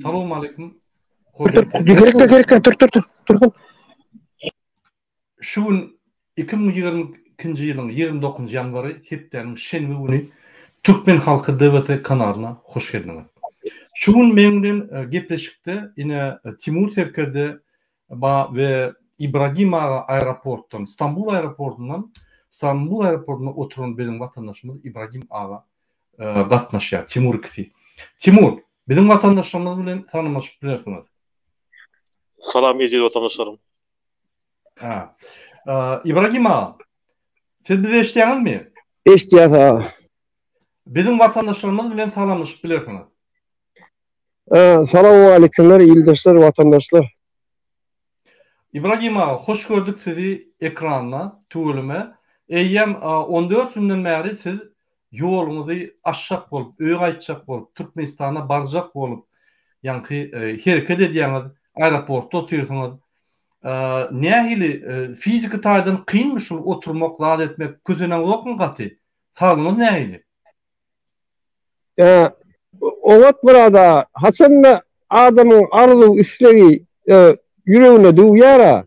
Salowmaleýkim. Gerek gerek tur tur tur. Tur. Şu gün 2022-nji ýylyň 29-njy ýanwary hepdäniň şenbe güni Türkmen halky DWT kanalyna hoş geldiňiz. Şu gün meň bilen e, gepleşikde ine e, Timur serkerde ba we Ibragim aga aeroportdan, Stambul aeroportundan, Stambul aeroportunda oturan biziň watandaşymyz Ibragim aga e, gatnaşýar, Timur ikisi. Timur, biziň watandaşlarymyz bilen tanymlaşyp bilersiňiz. Salam eziz watandaşlarym. Ha. Ibragim aga, siz bizi eşidýäňizmi? Eşidýäs aga. Biziň watandaşlarymyz bilen salamlaşyp bilersiňiz. Salowmaleýkimler ildeşler, watandaşlar. Ibragim aga, hoş gördük sizi ekranda, tüweleme. Eýýäm 14 günden bäri siz ýoluňyzy açjak bolup, öýe gaýtjak bolup, Türkmenistana barjak bolup, ýaňky hereket edýäňiz, aeroportda otyrsyňyz. Nähili fiziki taýdan kynmy şul oturmak, zat etmek, köseneňzokmy gaty? Saglygyňyz nähili? Oňat burada, haçanda adamyň arzuw islegi ýüregine düwýär-ä,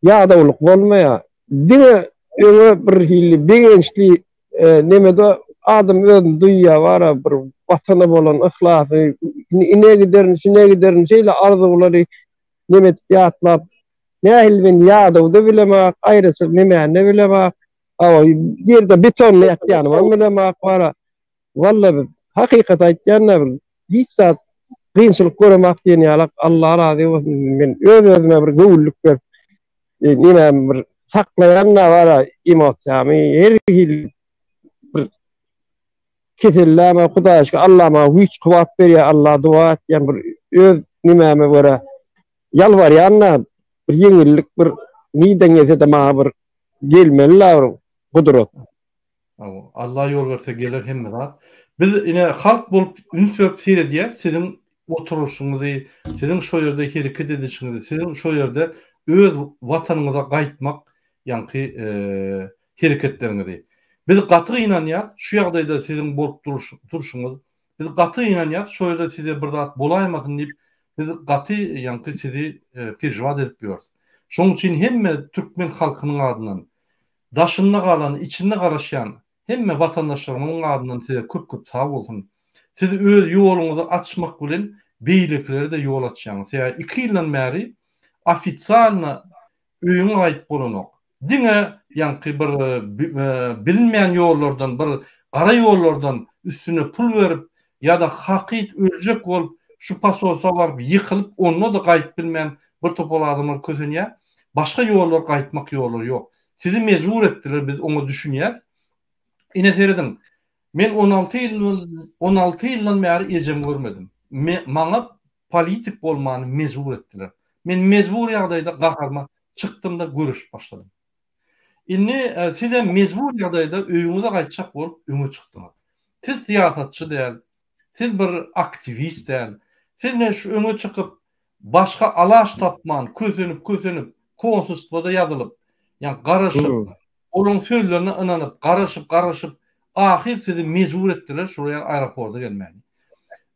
ýadawlyk bolmaýar. Diňe öňe bir hili begençli nemede adam özüni duýýar bara bir watana bolan yhlasy, ine giderin, şine giderin şeýle arzuwlary neme edip ýatlap, nähili men ýadawda bilemok, aýraçylyk nemäni bilemok. Hawa, ýerde betonda ýatýanymam bilemok bara. Walla bir hakykat aýtýan-da bir hiç zat kynçylyk göremok diýen ýalak Allah razy bolsun men öz-özüme bir göwünlik berip nemämi bir saklaýan-da bara emosiýamy her hili bir keselläme Hudaýa şükür Allah maňa güýç kuwwat berýär Allaha doga etýän bir öz nemäme görä ýalbarýan-da bir ýeňillik bir nirden gelse-de maňa bir gelmeli-la bir gudrat. Hawa, Allah ýol berse geler hemme zat. Biz ine halk bolup üns berip seredýäs siziň oturyşyňyzy, siziň şo ýerde hereket edişiňizi, siziň şo ýerde öz watanyňyza gaýtmak ýaňky hereketleriňizi. Biz gaty gynanýas şu ýagdaýda siziň bolup durşuňyz. Biz gaty gynanýas şo ýerde size bir zat bolaýmasyn diýip biz gaty ýaňky sizi peržiwat edip ýörüs. Şonuň üçin hemme türkmen halkynyň adyndan Daşynda galan, içinde garaşýan hemme watandaşlarymyzyň adyndan size köp köp sag bolsun. Siz öz ýoluňyzy açmak bilen beýlekilere-de ýol açýaňyz. Sebäbi iki ýyldan bäri ofitsialno öýüňe gaýdyp bolanok. Diňe ýaňky bir bilinmeýän ýollardan, bir gara ýollardan üstüne pul berip ýa-da hakyt öljek bolup şu posolstwa baryp ýykylyp onda-da gaýdyp bilmän bir topar adamlar kösenýär. Başga ýollar gaýtmak ýollary ýok. Sizi mejbur etdiler biz oňa düşünýäs. Ine serediň men 16 ýyl 16 ýyldan bäri ejemi görmedim. Me, maňa politik bolmany mejbur etdiler. Men mejbur ýagdaýda gaharyma çykdym-da göreşip başladym. Indi e, sizem mejbur ýagdaýda öýüňize gaýtjak bolup öňe çykdyňyz. Siz syýasatçy däl, siz bir aktiwist däl. Siz ne şu öňe çykyp Başga alaç tapman, kösenip-kösenip, konsulstwada ýazylyp, ýa garaşyp, olaryň sözlerine ynanyp, garaşyp, garaşyp, ahyr sizi mejbur etdiler şol ýer aeroporta gelmäni.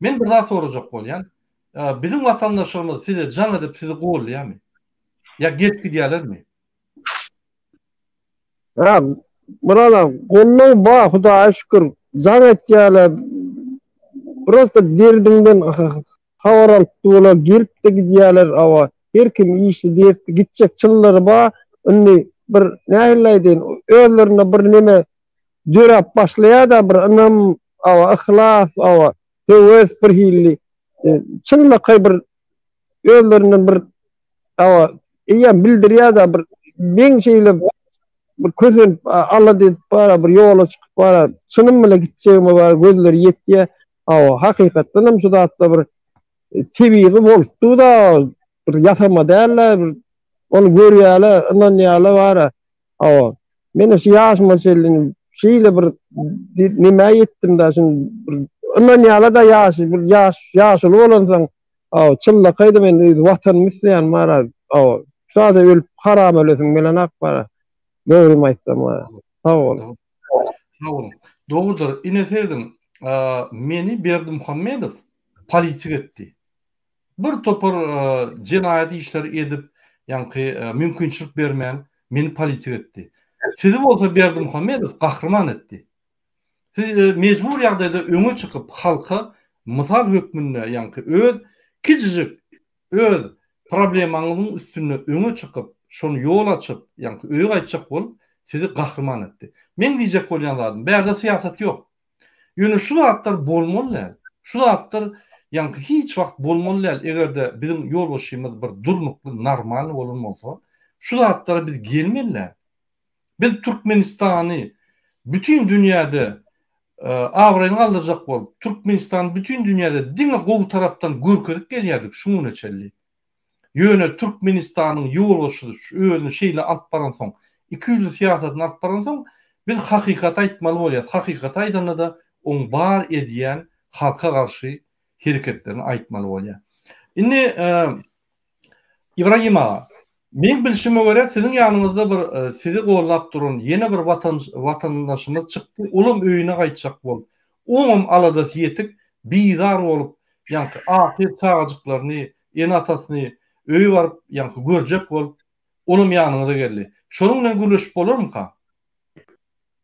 Men bir zat sorajak bolýan. Biziň watandaşlarymyz size jaň edip sizi gollaýarmy? Ýa gelip gidýärlermi? Ha, Myrat aga, goldaw bar, Hudaýa şükür. Jaň etýärler. Prosta derdiňden habar alyp durlar, gelip-de gidýärler, hawa, her kim işli, dertli, gitjek çynlary bar. Indi bir nähili aýdaýyn, özlerinde bir neme döräp başlaýar-da, bir ynam, hawa, yhlas, hawa, höwes bir hilli, çynlakaý bir özlerinden bir hawa, eýýäm bildirýär-de, bir meň şeýle bir kösenip, alada edip bara, bir ýola çykyp bara, çynym bile gitjegime bara gözleri ýetýär. Hawa, hakykatdan hem şu zatda bir tebigy bolup dur-da, bir ýasama däl-de, bir ony görýärler, ynanýarlar bara. Hawa, men şu ýaşyma çenli şeýle bir nämä ýetdim-de, şuny bir ynanýarlar-da ýaşy, bir ýaş, ýaşuly bolansoň, hawa, çynlakaýdy men öz watanymy isleýän bara, hawa, şu zada ölüp haram ölesim gelenok bara. Dogrymy aýtsam bara. Sag boluň. Sag boluň. Dogrudyr. Ine serediň, meni Berdimuhamedow politik etdi. Bir topar jenaýat işleri edip, ýaňky mümkinçilik bermän meni politik etdi. Sizi bolsa Berdimuhamedow gahryman etdi. Siz mejbur ýagdaýda öňe çykyp halka mysal hökmünde ýaňky öz kiçijik öz problemaňyzyň üstünde öňe çykyp şony ýol açyp ýaňky öýe gaýtjak bolup sizi gahryman etdi. Meň diýjek bolýan zadym bärde syýasat ýok. Ýöne şu zatlar bolmaly däl. Şu zatlar ýaňky hiç wagt bolmaly däl egerde biziň ýolbaşçymyz bir durnukly normalny bolan bolsa şu zatlara biz gelmeli däl. Biz Türkmenistany bütin dünýäde abraýyny galdyrjak bolup Türkmenistany bütin dünýäde diňe gowy tarapdan görkezip gelýärdik şu güne çenli. Ýöne Türkmenistanyň ýolbaşçysy özüni şeýle alyp baransoň, ikiýüzli syýasatyny alyp baransoň, biz hakykaty aýtmaly bolýarys. Hakykaty aýdanda-da oň bar edýän halka garşy hereketlerini aýtmaly bolýar. Indi Ibragim aga, meň bilşime görä siziň ýanyňyzda bir sizi gollap duran ýene bir watandaşymyz çykdy, olam öýüne gaýtjak bolup, oňam aladasy ýetik, bizar bolup, ýaňky ahyr çagajyklaryny, ene-atasyny öýe baryp, ýaňky görjek bolup, olam ýanyňyza geldi. Şonuň bilen gürleşip bolarmyka?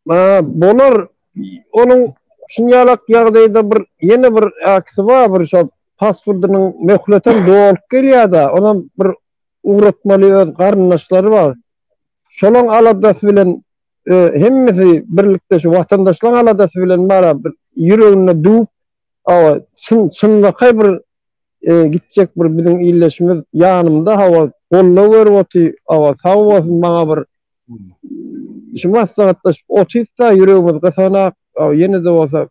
Ha, bolar. Onuň şunýalak ýagdaýda bir ýene bir äkisi bar, bir şo pasportynyň möhletem dolup gelýär-de, onam bir ugratmaly öz garyndaşlary bar. Şolaň aladasy bilen hemmesi birlikde şu watandaşlaryň aladasy bilen bara bir ýüreginde düwüp, hawa, çyn çynlakaý bir gitjek bir biziň ildeşimiz ýanymda, hawa, goldaw berip otyr, hawa, sag bolsun maňa bir şu maslahatlaşyp otyrys-da, ýüregimiz gysanak, ýene-de bolsa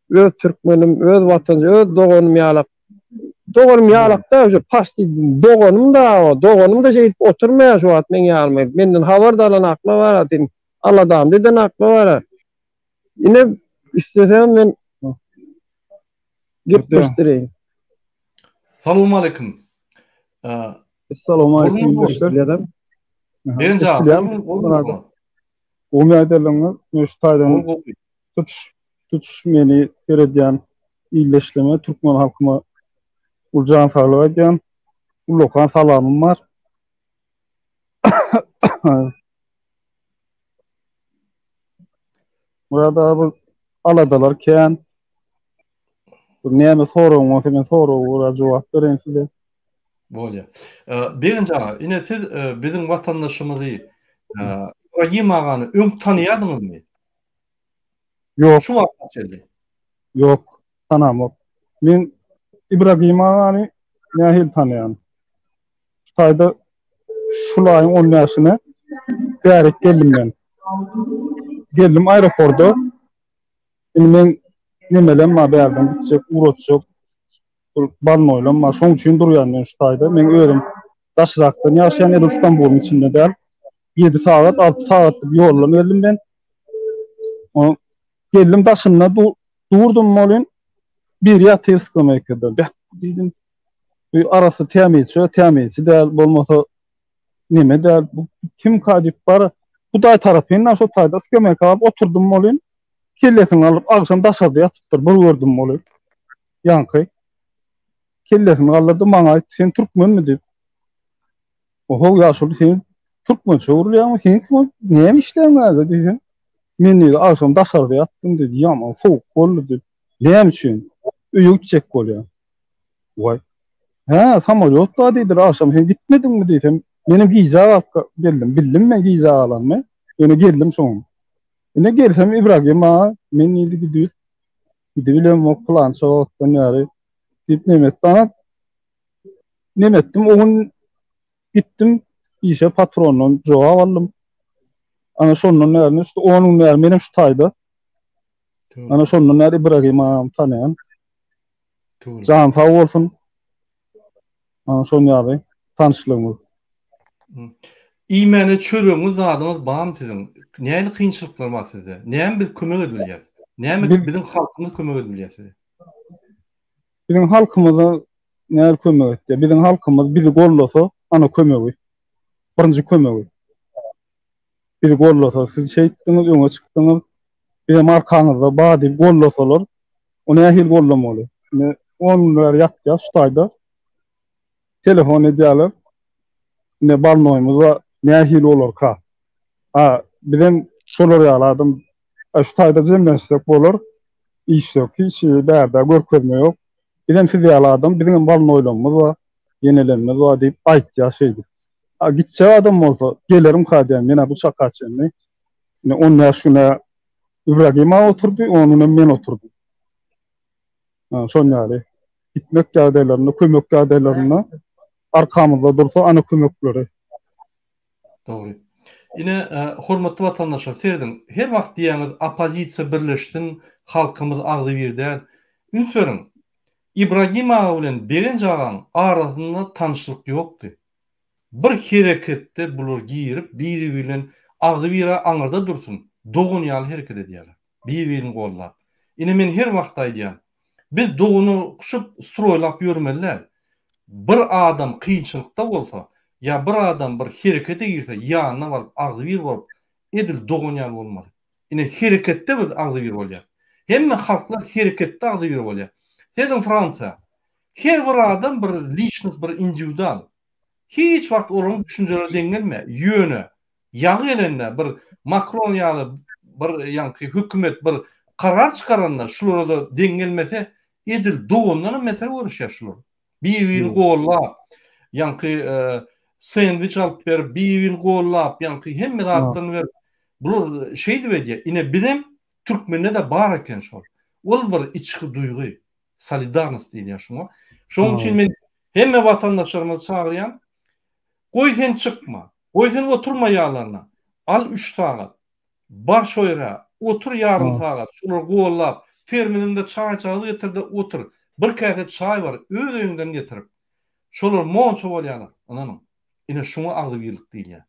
öz türkmenim, öz watançy, öz doganym ýalak. Doganym ýalak da, şu paşti doganym da, doganym da şeýdip oturmaýar şu wagt meň ýalyma. Menden habar da alan akla bar, diýdim. Aladamdy eden akla bar. Ine isleseň men gepleşdireýin. Salowmaleýkim. Salowmaleýkim ildeşler. Begenç aga, Gowy ýagdaýlaryňyz, men şu taýdan tutuş tutuş meni seredýän ildeşlerime, türkmen halkyma uly jan saglyk aýdýan. Ullakan salamym bar. Murad aga bu aladalar kän. Bu näme soragyň bolsa men soraga görä jogap bereýin size. Bolýar. Begenç aga, ine siz biziň watandaşymyzy Ibragim agany öň tanaýardyňyzmy? Ýok. Şu wagta çenli. Ýok, tanamok. Men Ibragim agany nähili tanaýan? Şu taýda şul aýyň on bäşine bärik geldim men. Geldim aeroporda. Indi meň nemelem bar bärden gitjek, ugratjak. Bir bolnoýlam bar. Şoň üçin durýan men şu taýda. Meň özüm daşrakdan ýaşaýan, edil Stambulyň içinde däl. 7 sagat, 6 sagatlyk ýoldan geldim men. O geldim daşynda durdum bolyn. Biri ýatyr skameýkada. Beh diýdim. Bu arasy tämizçi, tämizçi däl, bolmasa neme däl. Bu kimka diýip bar. Hudaý tarapyndan şo taýda skameýka alyp oturdym bolyn. Kellesini alyp agşam daşarda ýatypdyr. Bir gördüm bolyn. Ýaňky kellesini galdyrdy, maňa aýtdy, sen türkmenmi diýip. Oho, ýaşuly sen türkmençe gürleýäňmi, sen kim, näme işleýäň bärde diýsem, men diýdi, agşam daşarda ýatdym diýdi, ýaman sowuk boldy diýip. Näme üçin? Öýe gitjek bolýan. Waý. Hä, samolýot bar diýdiler, agşam sen gitmediňmi diýsem, menem gijä galyp geldim, bildim men gijä galanymy, ýöne geldim şoňa. Ine gelsem Ibragim aga, men diýdi gidip Gidibilemok pylança wagtdan bäri diýip neme etdi ana neme etdim o gün gitdim işe patrondan jogap aldym. Ana şondan bäri işte 10 gün bäri menem şu taýda. Ana şondan bäri Ibragim agamy tanaýan. Jan sag bolsun. Ana şon ýaly tanyşlygymyz. Iýmäne çöregiňiz zadyňyz barmy siziň? Nähili kynçylyklar bar sizde? Näme biz kömek edip bilýäs? Näme biziň halkymyz kömek edip bilýär size? Biziň halkymyza nähili kömek etýär? Biziň halkymyz bizi gollasa, ana kömegi. Birinji kömegi. Bizi gollasa, siz şeýtdiňiz, öňe çykdyňyz, bizem arkaňyzda bar diýip gollasalar, o nähili gollamaly? Indi on gün bäri ýatýas şu taýda. Telefon edýärler. Ine bolnoýymyz bar, nähili bolarka? A bizem şolar ýaly adam, şu taýda jemlenşsek bolar. Iş ýok, hiç bärde görkezme ýok. Bizem siz ýaly adam, biziňem bolnoýlarymyz bar, ýenelerimiz bar diýip aýtýar şeýdip. A gitjek adam bolsa, gelerimka diýýän, men-ä bu çaka çenli. Ine 15 güne Ibragim aga oturdy, on günem men oturdym. Şon ýaly. Gitmek ýagdaýlarynda, kömek ýagdaýlarynda arkamyzda dursa ana kömekleri. Dogry. Ine, hormatly watandaşlar, serediň, her wagt diýýäňiz oppozisiýa birleşsin, halkymyz agzybir däl. Üns beriň, Ibragim aga bilen Begenç agaň arasynda tanyşlyk ýokdy. Bir hereketde bular girip, biri bilen agzybir-ä aňyrda dursun, dogan ýaly hereket edýärler. Bir-birini gollap. Ine men her wagt aýdýan, biz doganokşup stroýlap ýörmeli däl. Bir adam kynçylykda bolsa, ýa bir adam bir herekete girse ýanyna baryp agzybir bolup, edil dogan ýaly bolmaly. Ine hereketde biz agzybir bolýas. Hemme halklar hereketde agzybir bolýar. Serediň Fransiýa. Her bir adam bir liçnost bir indiwidual. Hiç wagt olaryň düşünjeleri deň gelmeýär. Ýöne ýagy gelende bir Makron ýaly bir ýaňky hökümet bir karar çykaranda şulara-da deň gelmese edil dogandanam beter görüşýär şular. Bir-birini gollap, ýaňky sendwiç alyp berip, bir-birini gollap, ýaňky hemme zatlaryny berip, bular şeýdip edýär. Ine bizem türkmende-de bar eken şol. Ol bir içki duýgy. Solidarnost diýilýär şuňa. Şonuň üçin men hemme watandaşlarymyzy çagyrýan, goý sen çykma, goý sen oturma ýalaryna, al üç sagat, bar şo ýere, otur ýarym sagat, şolary gollap, termiziňde çaý-çagyz getir-de otur, bir käse çaý bar, öz öýüňden getirip. Şolar monça bolýarlar, ynanyň. Ine şuňa agzybirlik diýilýär.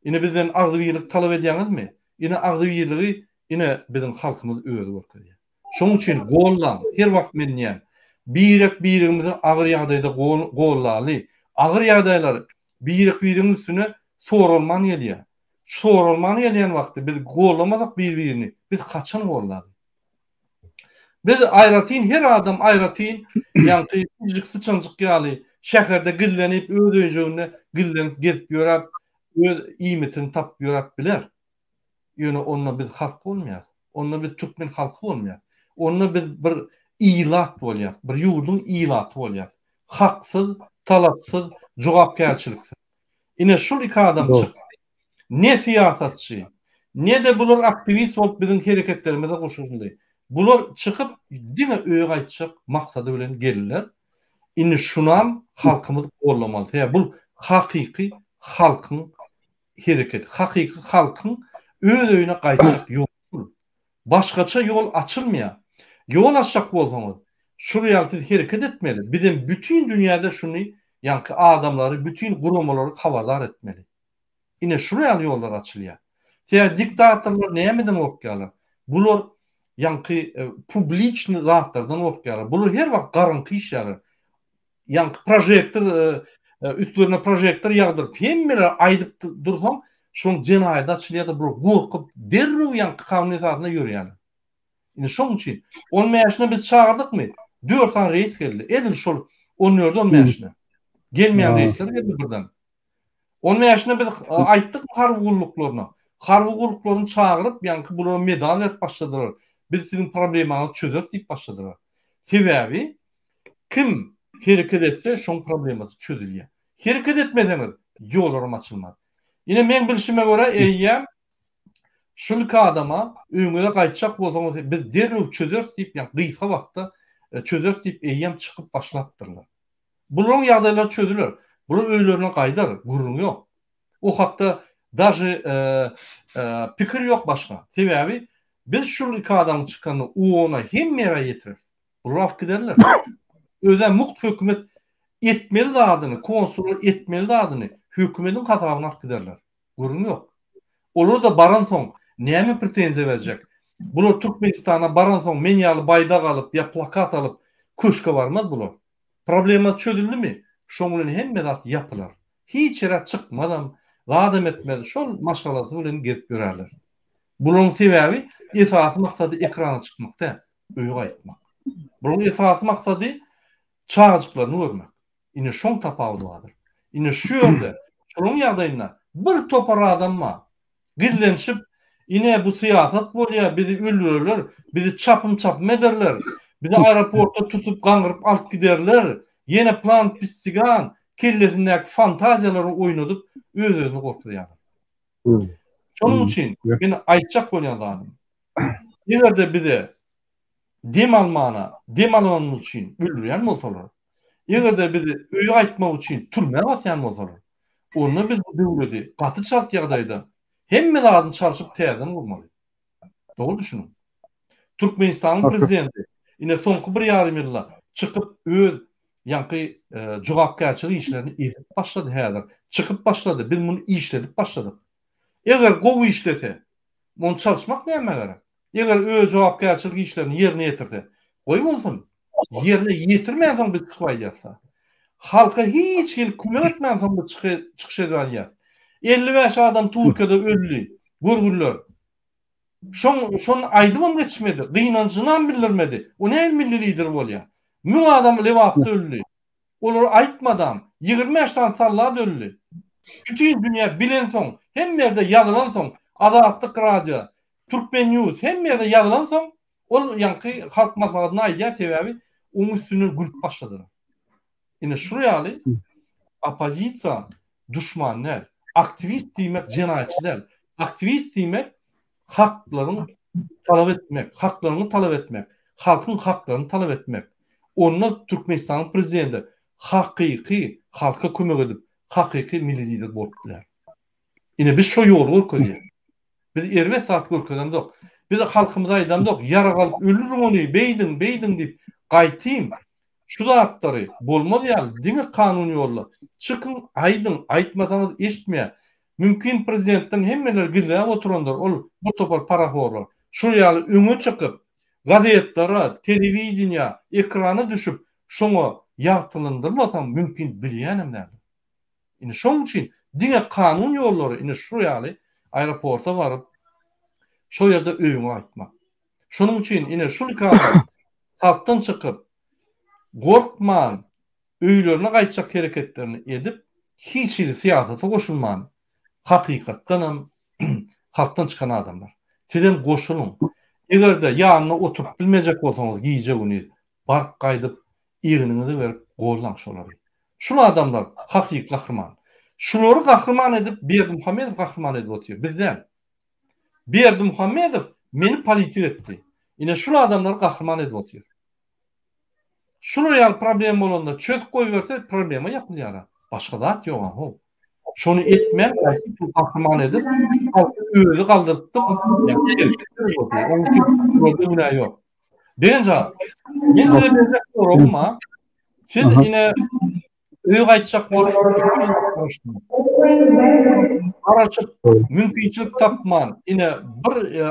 Ine bizden agzybirlik talap edýäňizmi? Ine agzybirligi ine biziň halkymyz özi görkezýär. Şonuň üçin gollaň, her wagt men diýýän, birek-biregimizi agyr ýagdaýda gollaly. Agyr ýagdaýlar birek-biregiň üstüne soralman gelýär. Soralman gelýän wagty biz gollamasak bir-birini, biz haçan gollaly? Biz aýratyn, her adam aýratyn, ýaňky pijik syçanjyk ýaly şäherde gizlenip, öz öýjüginde gizlenip gezip ýöräp, öz iýmitini tapyp ýöräp biler. Ýöne onda biz halk bolmaýarys. Onda biz türkmen halky bolmaýarys. Onda biz bir ilat bolýarys. Bir ýurduň ilaty bolýarys. Haksyz, talapsyz, jogapkärçiliksiz. Ine şul iki adam çykdy. Ne syýasatçy, ne-de bular aktiwist bolup biziň hereketlerimize goşuldy. Bular çykyp diňe öýe gaýtjak maksady bilen geldiler. Indi şunam halkymyz gollamaly. Sebäbi bul hakyky halkyň hereketi. Hakyky halkyň öz öýüne gaýtjak ýoly. Başgaça ýol açylmaýar. Ýol açjak bolsaňyz, şul ýaly siz hereket etmeli. Bizem bütin dünýäde şuny ýaňky adamlary, bütin guramalary habardar etmeli. Ine şul ýaly ýollar açylýar. Sebäbi diktatorlar nämeden gorkýarlar? Bular ýaňky publiçnyý zatlardan gorkýarlar. Bular her wagt garaňky işýärler. Ýaňky prožektor üstlerine prožektor ýagdyryp hemmelere aýdyp dursaň şoň jenaýady açylýar-da bular gorkup derrew ýaňky kanun esasynda ýörýärler. Indi şoň üçin on bäşine biz çagyrdykmy? Dört sany reýs geldi. Edil şol on dörde on bäşine. Gelmeýän reýsler geldi birden. On bäşine biz aýtdykmy harby gulluklaryna? Harby gulluklaryny çagyryp ýaňky bulara medal berip başladylar. Biz siziň problemaňyzy çözeris diýip başladylar. Sebäbi Kim hereket etse şoň problemasy çözülýär. Hereket etmeseňiz ýolaram açylmaz. Ine meň bilşime görä eýýäm şul iki adama öýüňize gaýtjak bolsaňyz biz derrew çözeris diýip ýa gysga wagtda çözeris diýip eýýäm çykyp başlapdyrlar. Bularyň ýagdaýlary çözüler. Bular öýlerine gaýdar, gürrüň ýok. O hakda daže pikir ýok başga. Sebäbi biz şul iki adamyň çykanyny ona hemme ýere ýetireris. Bular alyp giderler. Özem mugt hökümet etmeli zadyny, konsullar etmeli zadyny hökümediň hasabyna alyp giderler. Gürrüň ýok. Olar-da baransoň näme pretenziýa berjek? Bular Türkmenistana baransoň men ýaly baýdak alyp ýa plakat alyp köşge barmaz bular. Problemasy çözüldimi? Şoň bilen hemme zat ýapylar. Hiç ýere çykmazam, zadam etmez, şol maşgalasy bilen gezip ýörärler. Bularyň sebäbi esasy maksady ekrana çykmak däl. öýe gaýtmak. Bularyň esasy maksady çagajyklaryny görmek. Ine şoň tapawudy bardyr. Ine şu ýerde, şolaryň ýagdaýynda bir topar adam bar. Gizlenişip, ine bu syýasat bolýar, bizi öldürerler, bizi çapym-çapym ederler, bizi aeroportda tutup gaňryp alyp giderler, ýene plan pissigan, kellesindäki fantaziýalary oýnadyp öz-özüni gorkuzýarlar. Şonuň üçin men aýtjak bolýan zadym, eger-de bize dem almana, dem alanymyz üçin öldürýän bolsalar, eger-de bizi öýe gaýtmak üçin türmä basýan bolsalar, onda biz bu döwleti gaty çalt ýagdaýda hemme zadyny çalşyp täzeden gurmaly. Dogry düşüniň. Türkmenistanyň prezidenti ine soňky bir ýarym ýylda çykyp öz ýaňky jogapkärçilik işlerini edip başlady häzir. Çykyp başlady. Biz muny işledip başladyk. Eger gowy işlese, ony çalyşmak nämä gerek? Eger öz jogapkärçilik işlerini ýerine ýetirse, goý bolsun. Ýerine ýetirmänsoň biz çykyp aýdýarys-da. Halka hiç hili kömek etmänsoň biz çykyş edip aýdýarys. 55 adam Türkiýede öldi, görgüliler. Şoň şony aýdybam geçmedi, gynanjynam bildirmedi. O nähili milli lider bolýar? Müň adam Lebapda öldi. Olary aýtmadam. 25 sany sallat öldi. Bütin dünýä bilensoň, hemme ýerde ýazylansoň, Azatlyk radio, Türkmen news hemme ýerde ýazylansoň, ol ýaňky Halk Maslahatyna aýdýar, sebäbi oň üstünden gülüp başladylar. Ine şul ýaly oppozisiýa duşman däl. Aktiwist diýmek jenaýatçy däl. Aktiwist diýmek haklaryň talap etmek, haklaryňy talap etmek, halkyň haklaryny talap etmek. Onda Türkmenistanyň prezidenti hakyky halka kömek edip, hakyky milli lider bolup biler. Ine biz şo ýoly görkezýäs. Biz erbet zat görkezemzok. Biz halkymyza aýdamzok, ýarag alyp öldüriň ony, beýdiň, beýdiň diýip, gaýtym şu zatlary bolmaz ýaly diňe kanuny ýolda çykyň, aýdyň, aýtmasaňyz eşitmeýär. Mümkin prezidentden hemmeler gizläp oturandyr, ol bir topar parahorlar. Şul ýaly öňe çykyp, gazetlere, telewideniýä, ekrana düşüp şoňa ýagtylandyrmasaň mümkin bilýänem däldir. Indi şoň üçin diňe kanun ýollary ine şu ýaly aeroporta baryp şo ýerde öýüňe gaýtmak. Şonuň üçin ine şul iki adam halkdan çykyp gorkman öýlerine gaýtjak hereketlerini edip hiç hili syýasata goşulman hakykatdanam halkdan çykan adamlar. Sizem goşulyň. Eger-de ýanynda oturyp bilmejek bolsaňyz gije-gündiz baryp gaýdyp egniňizi berip gollaň şolary. Şul adamlar hakyky gahryman. Şulary gahryman edip Berdimuhamedow gahryman edip otyr. Biz däl. Berdimuhamedow meni politik etdi. Ine şul adamlary gahryman edip otyr. Şular ýaly problem bolanda çözüp goýberse problema ýapylýara. Başga zat ýoga how. Şony etmän gaýty gahryman edip halky özi galdyrtdyp onuň üçin bularda günä ýok. Begenç aga, men size berjek soragym bar. Siz ine öýe gaýtjak bolup garaşyp mümkinçilik tapman ine bir e,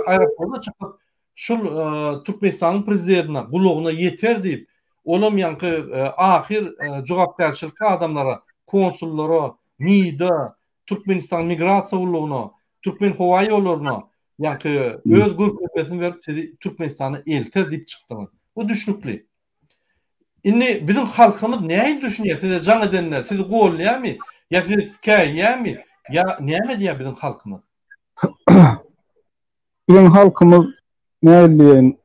aeroporta çykyp şul e, Türkmenistanyň prezidentine gulagyna ýeter diýip, olam ýaňky e, ahyr jogapkärçilikli adamlara, konsullara, MİD-e, Türkmenistan migrasiýa gullugyna, Türkmenhowaýollaryna ýaňky öz görkezmesini berip sizi Türkmenistana elter diýip çykdyňyz. Bu düşnükli. Indi biziň halkymyz nähili düşünýär size jaň edende sizi gollaýarmy ýa size käýýärmi ýa näme edýär biziň halkymyz? Biziň halkymyz nähili diýeýin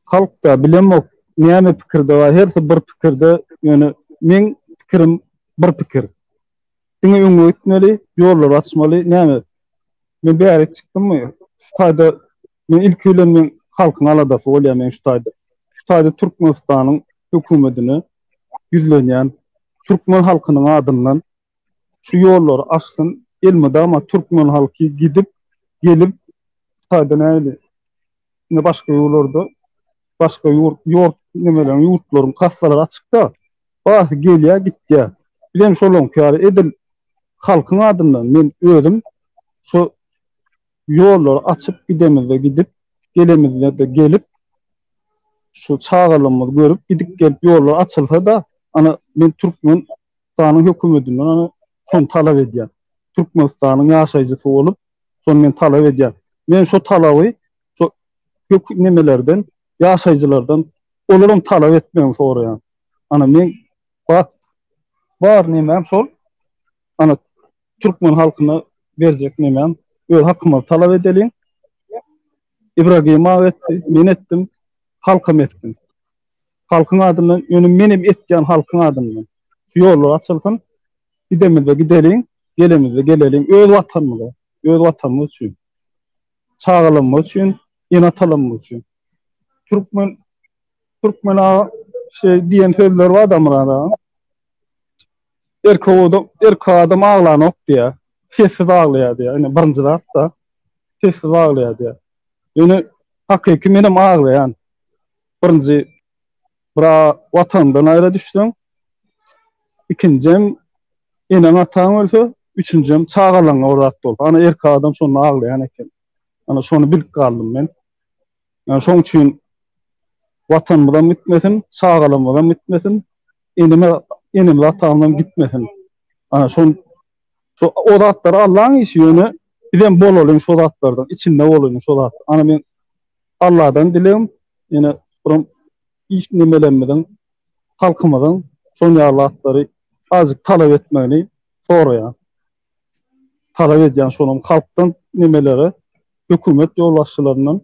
halkda bilemok näme pikirde bar hersi bir pikirde ýöne meň pikirim bir pikir. Diňe öňe gitmeli, ýollary açmaly, näme? Men bärik çykdymmy? Şu taýda men ilki bilen men halkyň aladasy bolýar men şu taýda. Şu taýda Türkmenistanyň hökümetine ýüzlenýän türkmen halkynyň adyndan şu ýollary açsyn, elmydama türkmen halky gidip, gelip şu taýda nähili ine başga ýurlarda başga ýurt ýurt nemeleriň ýurtlaryň kassalary açykda Barysy gelýär gitýär. Bizem şolaňky ýaly edil halkyň adyndan men özüm şu ýollary açyp gidemizde gidip, gelemizde-de gelip şu çagalarymyzy görüp gidip gelip ýollar açylsa-da ana men Türkmenistanyň hökümetinden ana şony talap edýän. Türkmenistanyň ýaşaýjysy bolup şony men talap edýän. Men şo talaby şo hök nemelerden ýaşaýjylardan olaram talap etmegini soraýan. Ana men. Bar, bar nemäm şol. Ana türkmen halkyna berjek nemäm, öz hakymyzy talap edeliň. Ibragim aga etdi, men etdim, halkam etsin. Halkyň adyndan, ýöne menem etýän halkyň adyndan. Şu ýollar açylsyn, gidemizde gideliň, gelemizde geleliň öz watanymyza, öz watanymyz üçin. Çagalarymyz üçin, ene-atalarymyz üçin. Türkmen Türkmen aga şeý diýen sözler bar da Myrat aga. Erkek adam, erkek adam aglanok diýýär. Sessiz aglaýar diýýär. Ine birinji zat da sessiz aglaýar diýýär. Ýöne hakyky menem aglaýan. Birinji bir watandan aýra düşseň, ikinjem eneň ataň ölse, üçünjem çagalaryňa bir zat bolsa. Ana erkek adam şonda aglaýan eken. Ana şony bilip galdym men. Ýani şoň üçin watanymyzam gitmesin, çagalarymyzam gitmesin, eneme enemiz atamyzam gitmesin. Ana şon şo o zatlar Allaň işi ýöne bizem bolalyň şo zatlardan, içinde bolalyň şo zat. Ana men Alladan dilegim ýene bir iş nemelerimiziň halkymyzyň şon ýaly zatlary azajyk talap etmegini soraýan. Talap edýän şonam halkdan nemelere hökümet ýolbaşçylaryndan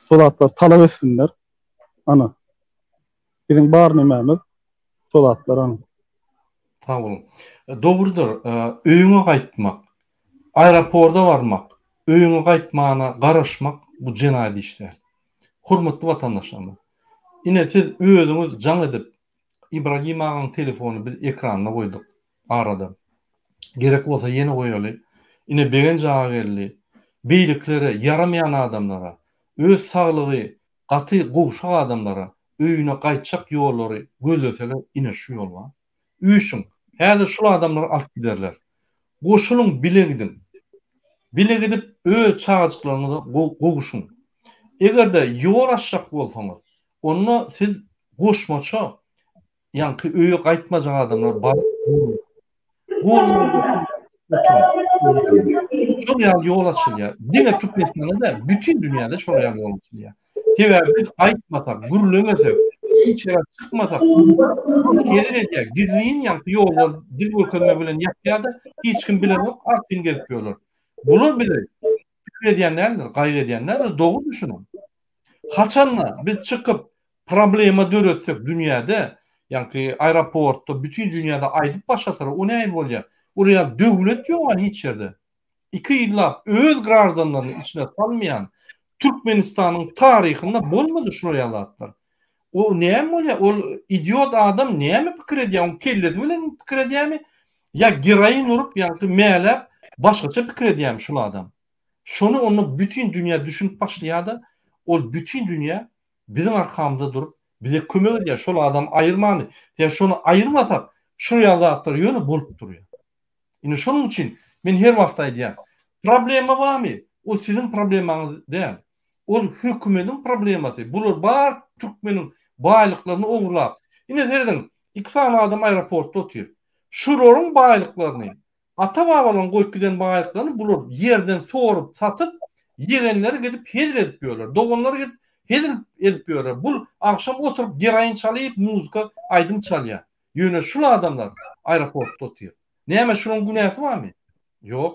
şo zatlary talap etsinler. Ana. Biziň bar nemämiz şo zatlar ana. Sag boluň. Dogrudyr, öýüňe gaýtmak, aeroporda barmak, öýüňe gaýtmana garaşmak bu jenaýat iş däl. Hormatly watandaşlarymyz, ine siz özüňiz jaň edip Ibragim agaň telefony biz ekranda goýduk arada. Gerek bolsa ýene goýaly. Ine Begenç aga geldi. Beýlekilere ýaramaýan adamlara, öz saglygy gaty gowşak adamlara öýüne gaýtjak ýollary gözleseler ine şu ýol bar. Üýşüň. Häzir şul adamlary alyp giderler. Goşulyň bile gidiň. Bile gidip öz çagajyklaryňyza gowuşyň. Eger-de ýol açjak bolsaňyz, onda siz goşmaça ýaňky öýe gaýtmajak adamlar baryp Şol ýaly ýol açylýar. Diňe Türkmenistanda däl, bütin dünýäde şol ýaly ýol açylýar. Sebäbi biz aýtmasak, gürlemesek, hiç ýere çykmasak, hezil edýär. Gizlin ýaňky ýollar dil görkezme bilen ýapýar-da, hiç kim bilenok, artyn gezip ýörler. Bular bizi pikir edýän däldir, gaýgy edýän däldir, dogry düşüniň. Haçanda biz çykyp problema döretsek dünýäde, ýaňky aeroportda, bütin dünýäde aýdyp başlasalar, o nähili bolýar? Ol ýaly döwlet ýok-a hiç ýerde. Iki ýyllap öz graždanlaryny içine salmaýan Türkmenistanyň taryhynda bolmady şular ýaly zatlar. O näme bolýar? Ol idiot adam näme pikir edýär? Oň kellesi bilen pikir edýärmi? Ýa geroin urup, ýaňky mäläp başgaça pikir edýärmi şul adam? Şony onda bütin dünýä düşünip başlaýar-da, ol bütin dünýä biziň arkamyzda durup, bize kömek edýär, şol adamy aýyrmany. Sebäbi şony aýyrmasak, şul ýaly zatlar ýöne bolup durýar. Indi şonuň üçin men her wagt aýdýan, problema barmy? O siziň problemaňyz däl. Ol hökümediň problemasy. Bular bar türkmeniň baýlyklaryny ogurlap. Ine serediň, iki sany adam aeroportda otyr. Şularyň baýlyklaryny Ata-babalaryň goýup giden baýlyklaryny bular ýerden sorup, satyp, ýegenleri gidip hezil edip ýörler. Doganlary gidip hezil edip ýörler. Bul agşam oturyp geroin çalyp, muzika, aýdym çalýar. Ýöne şul adamlar aeroportda otyr. Näme şularyň günäsi barmy? Ýok.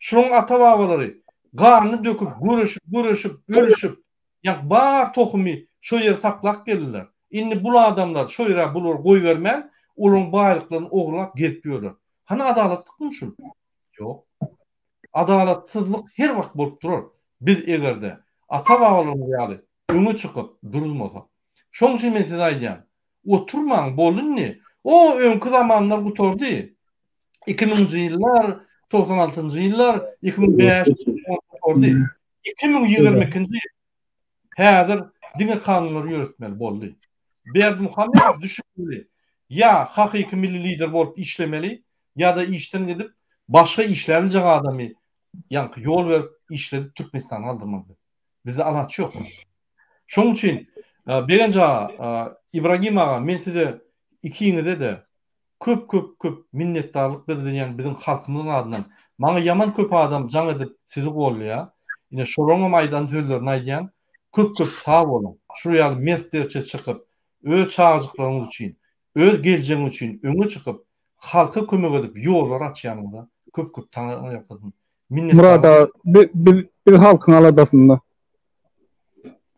Şularyň ata-babalary ganyny döküp, göreşip, göreşip, ölüşip, Ýa bar tohumy şo ýere saklap geldiler. Indi bul adamlar şo ýere bulary goýbermän, olaryň baýlyklaryny ogurlap gezip ýörler. Hany adalatlykmy şul? Ýok. Adalatsyzlyk her wagt bolup durar. Biz egerde ata-babalarymyz ýaly öňe çykyp duruzmasak. Şoň üçin men size aýdýan. Oturmaň, boldy indi. O öňki zamanlar gutardy. 2000-nji ýyllar, 96-njy ýyllar, 2005 gutardy. 2022-nji ýyl. Häzir diňe kanunlary ýöretmeli boldy. Berdimuhamedow düşünmeli. Ýa hakyky milli lider bolup işlemeli, ýa-da işden gidip başga işläbiljek adamy ýaňky ýol berip işledip Türkmenistana galdyrmaly. Bizde alaç ýok. Şonuň üçin Begenç aga, Ibragim aga men size ikiňize-de köp köp köp minnetdarlyk bildirýän biziň halkymyzyň adyndan. Maňa ýaman köp adam jaň edip sizi gollaýar. Ine şolaryňam aýdan sözlerini aýdýan. Köp köp sag boluň. Şul ýaly mertlerçe çykyp öz çagajyklaryňyz üçin. Öz geljegiň üçin öňe çykyp, halka kömek edip ýollar açýanyňyza köp köp taňryýalkasyn. Murad aga, biz biz halkyň aladasynda.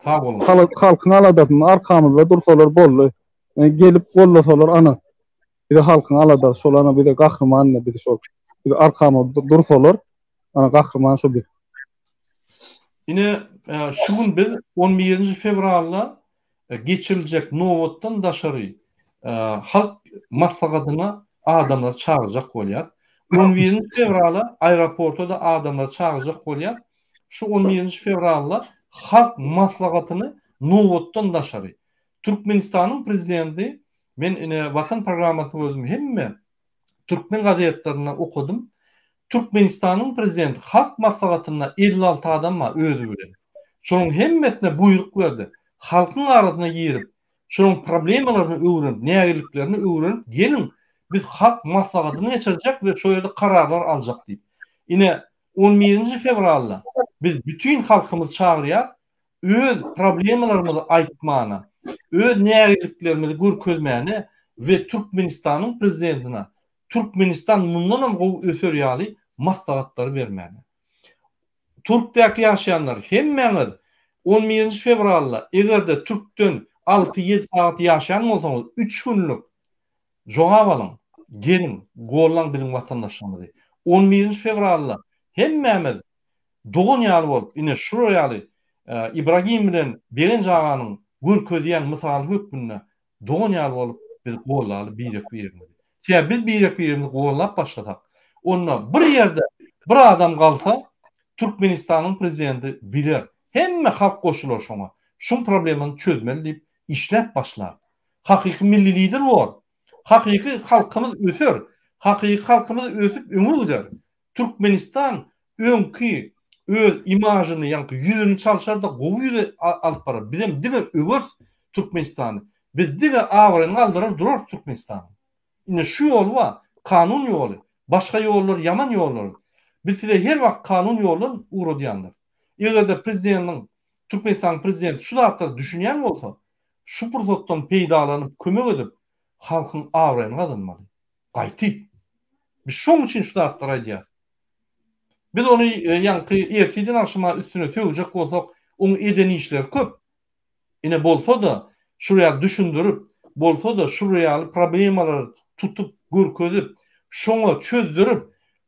Sag boluň. Halkyň aladasynda arkamyzda dursalar boldy. Gelip gollasalar ana. Bize halkyň aladasy şol ana bize gahryman ine biz şol. Biz arkamyzda dursalar ana gahryman şo biz. Ine şu gün biz on birinji fewralda geçiriljek nobatdan daşary halk maslahatyna adamlary çagyrjak bolýar. On birinji fewrala aeroporta-da adamlary çagyrjak bolýar. Şu on birinji fewralda halk maslahatyny nobatdan daşary Türkmenistanyň prezidenti men ine Watan programmasyny gördüm hemme türkmen gazetlerinde okadym. Türkmenistanyň prezidenti Halk Maslahatynda 56 adam bar özi bilen. Şonuň hemmesine buýruk berdi. Halkyň arasyna girip, şonuň problemalaryny öwrenip, nägiliklerini öwrenip geliň, biz Halk Maslahatyny geçirjek we şo ýerde kararlar aljak diýip. Ine, on birinji fewralda biz bütin halkymyzy çagyrýas, öz problemalarymyzy aýtmana, öz nägiliklerimizi görkezmäne we Türkmenistanyň prezidentine Türkmenistan mundanam gowy öser ýaly maslahatlary bermäne. Türkdäki ýaşaýanlar hemmäňiz on birinji fewralda egerde türkden alty ýedi sagat ýaşaýan bolsaňyz üç günlük jogap alyň geliň gollaň biziň watandaşlarymyzy. On birinji fewralda hemmämiz dogan ýaly bolup, ine şular ýaly Ibragim bilen Begenç aganyň görkezýän mysaly hökmünde dogan ýaly bolup biz gollaly birek-birimizi. Sebäbi biz birek-birimizi gollap başlasak, onda bir ýerde bir adam galsa, Türkmenistanyň prezidenti biler. Hemme halk goşular şoňa. Şuň problemany çözmeli diýip işläp başlar. Hakyky milli lider bor. Hakyky halkymyz öser. Hakyky halkymyz ösüp öňe gider. Türkmenistan öňki öz imažyny ýaňky ýüzüni çalşarda gowy ýüze alyp barar. Bizem diňe öweris Türkmenistany. Biz diňe abraýyny galdyrar durarys Türkmenistanyň. Ine şu ýoly bar. Kanun ýoly. Başga ýollar ýaman ýollar. Biz size her wagt kanun ýoldan ugradýandyrys. Egerde prezidentiň Türkmenistanyň prezidenti şu zatlara düşünýän bolsa şu pursatdan peýdalanyp kömek edip halkyň abraýyny gazanmaly. Gaýtyp. Biz şoň üçin şu zatlary aýdýarys. Biz ony ýaňky ertirden agşama üstüne sögjek bolsak, oň eden işleri köp. Ine bolsa-da, şul ýaly düşündirip, bolsa-da şul ýaly problemalary tutup, görkezip, şoňa çözdürip,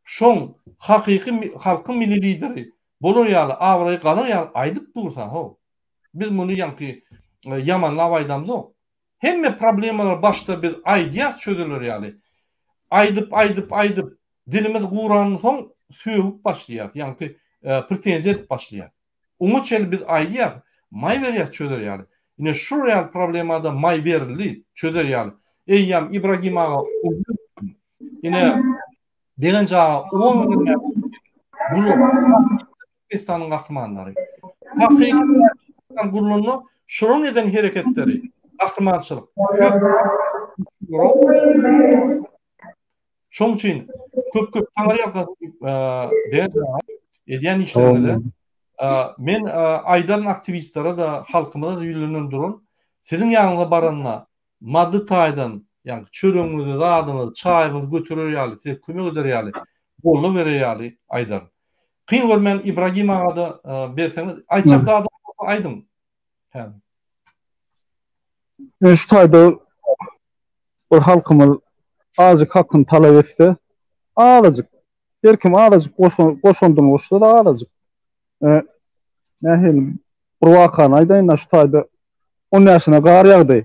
şoň hakyky halkyň milli lideri bolar ýaly, abraýy galar ýaly aýdyp dursa-how. Biz muny ýaňky ýamanlap aýdamzok. Hemme problemalar başda biz aýdýas çözüler ýaly. Aýdyp aýdyp aýdyp dilimiz gurandan soň sögüp başlaýas ýaňky pretenziýa edip başlaýas. Oňa çenli biz aýdýas maý berýäs çözer ýaly. Ine şul ýaly problemada maý berildi çözer ýaly. Eýýäm Ibragim aga ine Begenç aga on gün bäri bular Türkmenistanyň gahrymanlary. Hakyky Türkmenistan gurlanda şolaryň eden hereketleri gahrymançylyk. Şoň üçin köp köp taňryýalkasyn Begenç aga edýän işleriňize. Men aýdaryn aktiwistlere-de halkymyza-da ýüzlenen duran siziň ýanyňyza baranda maddy taýdan, ýagny çöregiňizi, zadyňyzy, çaýyňyzy göterer ýaly, size kömek eder ýaly, goldaw berer ýaly aýdaryn. Kyn görmän Ibragim aga-da berseňiz, aýtjak zadyňyz bolsa aýdyň. Häzir. Men şu taýda bir halkymyz azajyk hakyny talap etse, azajyk, her kim azajyk goşandyny goşsa-da azajyk. Nähili bir wakany aýdaýyn-da şu taýda on bäşine gar ýagdy.